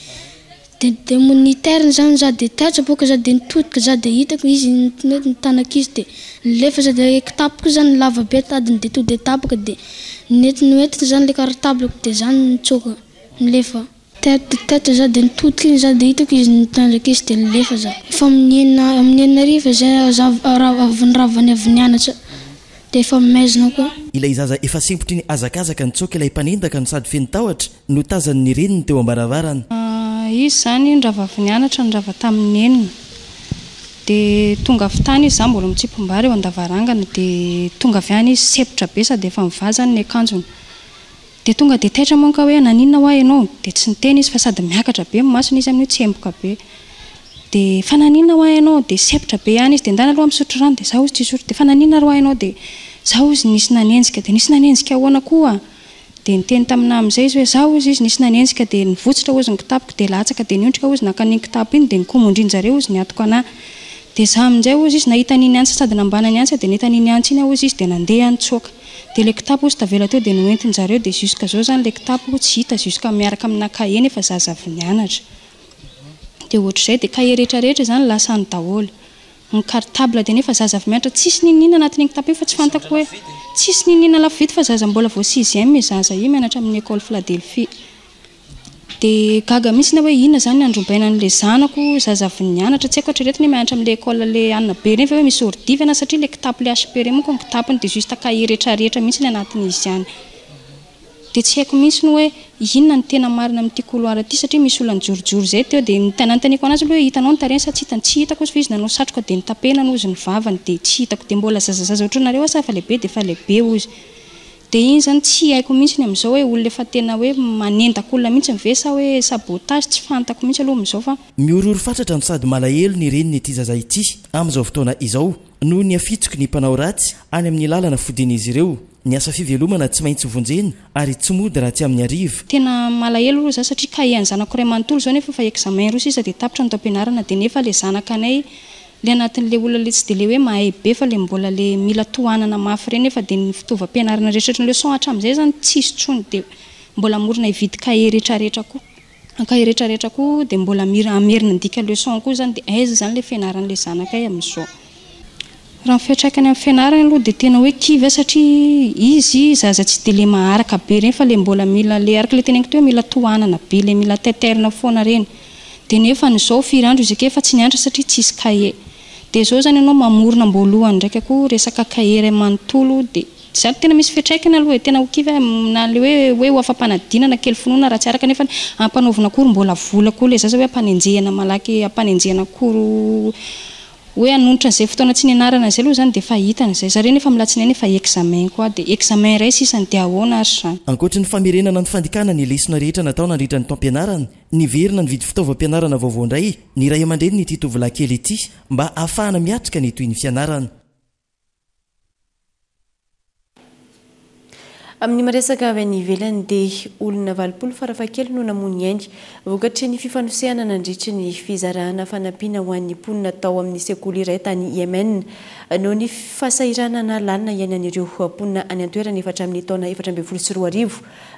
De de monitaire zany za de taitra boka za de nitodika za de hitako izy nitana ankizy de nilefa za de kitapo koa zany lava be tadiny de to de tapaka de nety noentiny zany le cartable ko de za nitsoaka nilefa. Taitra taitra za de nitodika iny za de hitako izy nitandra ankizy de nilefa za. Efa amin'ny enina amin'ny enina hariva zay za avy niravany avy nianatra de efa maizina koa. Ilay zaza efa sempotry ny hazakazaka nitsoaka ilay mpanendaka no sady feno tahotra no tazan'ny reniny teo am-baravarana. Izy izany nirava avy nianatra, nirava tamin'ny enina. Dia tonga avy tany izy, izaho mbola mitsimpim-bary eo an-davarangana, dia tonga avy any izy, sempotra be sady efa mivaha izany ny akanjony. Dia tonga dia taitra manko aho hoe naninona hoa ianao? Dia tsy niteny izy fa sady miakatra be ny masony izy amin'io tsemboka be. Dia fa naninona hoa ianao? Dia sempotra be ihany izy, dia ndana aloha misotro rano, dia izaho hozy tsy hisotro. Dia fa naninona ary hoa ianao? Dia izaho hozy nisy nanenjika. Dia nisy nanenjika ahoana koa? Dia niteny taminà amin'izay izy hoe, Izaho, hozy izy, nisy nanenjika dia nivotsitra, hozy, ny kitapoko, dia latsaka, dia niondrika, hozy, naka an'iny kitapo iny, dia nikomondrin-jareo, hozy, niatoka anà. Dia izaho amin'izay, hozy izy, nahita an'iny antsy sady nambana ny antsy aho, dia nahita an'iny antsy iny aho, hozy izy, dia nandeha aho nitsoaka. Dia ilay kitapo, hozy, tavela teo, dia noentin-jareo, dia jusqu'à izao izany ilay kitapo tsy hita, jusqu'à miaraka aminà kahie nefa zaza avy nianatra. Dia ohatr'izay, dia kahie rehetrarehetra izany lasa any daholo. Ny cartable dia nefa zaza avy mianatra tsisy ninoninona anatin'iny kitapo iny fa tsy fantako hoe tsisy ninoninona lafo vidy fa zaza mbola vao sixième io zaza io mianatra amin'ny école Philadelphie dia gaga mihitsy aho hoe inona izany ny androbaina an'ilay zanako zaza avy nianatra tsy haiko hatreto hoe mianatra amin'ilay école ilay anona be ireny ve hoe misy ordi ve na satria ilay kitapo ilay HP ireny manko ny kitapony dia juste cahier retraretra mihitsy ny anatin'izy any. Dia tsy haiko mihitsy ny hoe inona no tena marina amin'ity couloir ity satria misy olona nijorojoro izay teo dia nanontaniako anazy aloha hoe hitanao ny tarehiny sa tsy hitany, tsy hitako hozy fa izy nanao satroka dia notapenany hozy ny vavany dia tsy hitako dia mbola zazazaza ohatranareo aho sa efa lehibe dia efa lehibe hozy. Dia iny izany tsy haiko mihitsy ny amin'izao hoe olona efa tena hoe manendaka olona mihitsy ve sa hoe sabotage tsy fantako mihitsy aloha amin'izao fa. Mihorohoro fatratra no sady malahelo ny renin'ity zaza ity amin'izao fotoana izao noho ny afitsoky ny mpanao ratsy any amin'ny lalana fodian'izy ireo. Ny asa fivelomana tsy maintsy vonjena ary tsy mody raha tsy amin'ny hariva. Tena malahelo aloha za satria cahier an'ny zanako iray manontolo zao nefa efa examen roa sisa dia tapitra ny taom-pianarana dia nefa le zanakanay le anatin'le olona le tsy dia le hoe mahay be fa le mbola le mila tohanana mafy ireny nefa dia ny fitaovam-pianarana rehetra ohatran'ny leçon hatramin'izay zany tsisy intsony dia mbola hamorona hividy cahier retraretra koa cahier retraretra koa dia mbola mira hamerina handika leçon koa zany dia aiza zany le fianaran'le zanakay amin'izao. Raha ny fiantraikany amin'ny fianarany aloha dia tena hoe kivy aho satria izy zaza tsy dia le maharaka be ireny fa le mbola mila le araka le teneniko teo hoe mila tohanana be le mila taitairina foana ireny dia nefa an'izao firy andro izy ake efa tsy nianatra satria tsisy cahier dia izao izany ianao mamorona am-boalohany ndraika koa resaka cahier iray manontolo dia izany tena misy fiantraikany aloha e, tena ho kivy aho na le hoe hoe ho afa-panadinana kely finoana raha tsy araka nefa ampanaovina cours mbola vola koa le zaza hoe ampanenjehina malaky ampanenjehina cours Hoe hanonitra an'izay fotoana tsy nianarana izay aloha izany dia efa hitany izay. Zareo nefa amin'ny alatsinainy efa examen koa dia examen iray sisany dia ahoana ary izany? Ankoatry ny famerenana ny fandikana ny lesona rehetra natao nandritra ny taom-pianarana, niverina nividy fitaovam-pianarana vaovao indray ny ray aman-drenin'ity tovolahy kely ity mba hahafahana miatrika ny tohin'ny fianarana. Amin'ny miresaka avy any ivelany dia olona 80 farafahakeliny no namoy ny ainy vokatry ny fifanosehana nandritry ny fizarana fanampiana ho an'ny mponina tao amin'ny sekoly iray tany Yemen noho ny fahasahiranana lalina iainan'ireo mponina any an-toerana efa hatramin'ny taona 2014.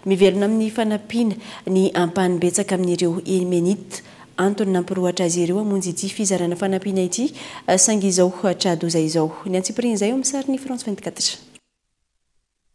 Mivelona amin'ny fanampiana ny ampahany betsaka amin'ireo Yemenita antony nampirohotra azy ireo hamonjy ity fizarana fanampiana ity saingy izao tra-doza izao. Ny antsipirian'izay eo amin'ny sarin'ny France 24.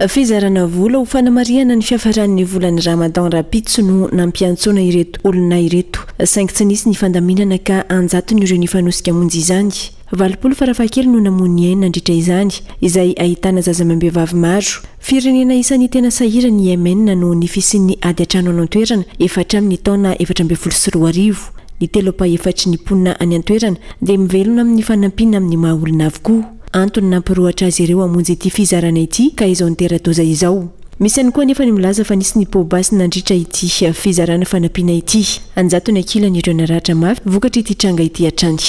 Fizarana vola ho fanamarihana ny fiafaran'ny volan'ny Ramadan rahampitso no nampiantsoana ireto olona ireto, saingy tsy nisy ny fandaminana ka an-jatony ireo nifanosika hamonjy izany. 80 farafahakeliny no namoy ny ainy nandritra izany, izay ahitana zaza amam-behivavy maro. Firenena isan'ny tena sahirana i Yemen noho ny fisian'ny ady an-trano any an-toerana efa hatramin'ny taona 2014. Ny telo ampahefatry ny mponina any an-toerana dia mivelona amin'ny fanampiana amin'ny maha olona avokoa. Antony nampirohotra azy ireo hamonjy ity fizarana ity ka izao nitera-doza izao. Misy ihany koa anefa ny milaza fa nisy ny poa-basy nandritra ity fizarana fanampiana ity. An-jatony ankilany ireo naratra mafy vokatr'ity tranga ity hatrany.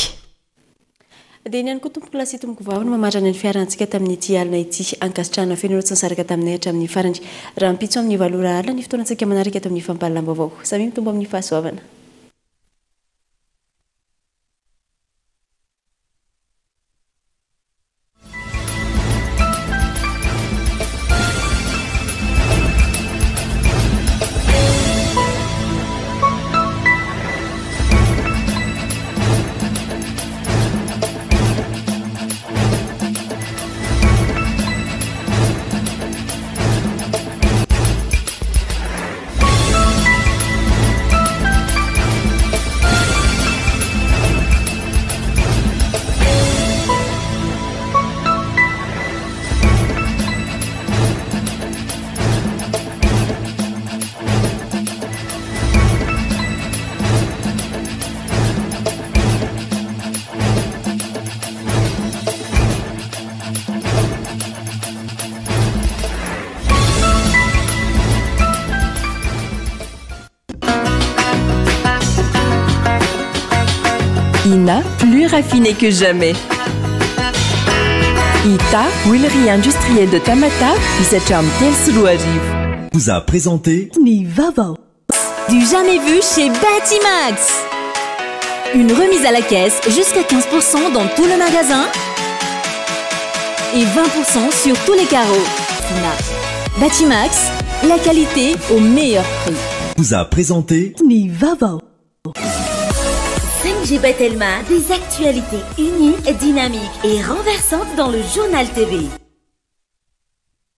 Dia iny ihany koa tompokolahy sy tompokovavy no mamarana ny fiarahantsika tamin'ity alina ity. Ankasitrahana feno ireo tsy nisaraka taminay hatramin'ny farany. Rahampitso amin'ny valo ora alina ny fotoanantsika manaraka eto amin'ny fampahalalam-baovao. Samia mitombo amin'ny fahasoavana. Ina, plus raffiné que jamais. Ita, huilerie industrielle de Tamatave, hisatra amin'ny 2003. Vous a présenté Ny vaovao. Du jamais vu chez Batimax. Une remise à la caisse jusqu'à 15% dans tout le magasin et 20% sur tous les carreaux. Fina. Batimax, la qualité au meilleur prix. Vous a présenté Ny vaovao. 5G Batelma, des actualités uniques, dynamiques et renversantes dans le journal TV.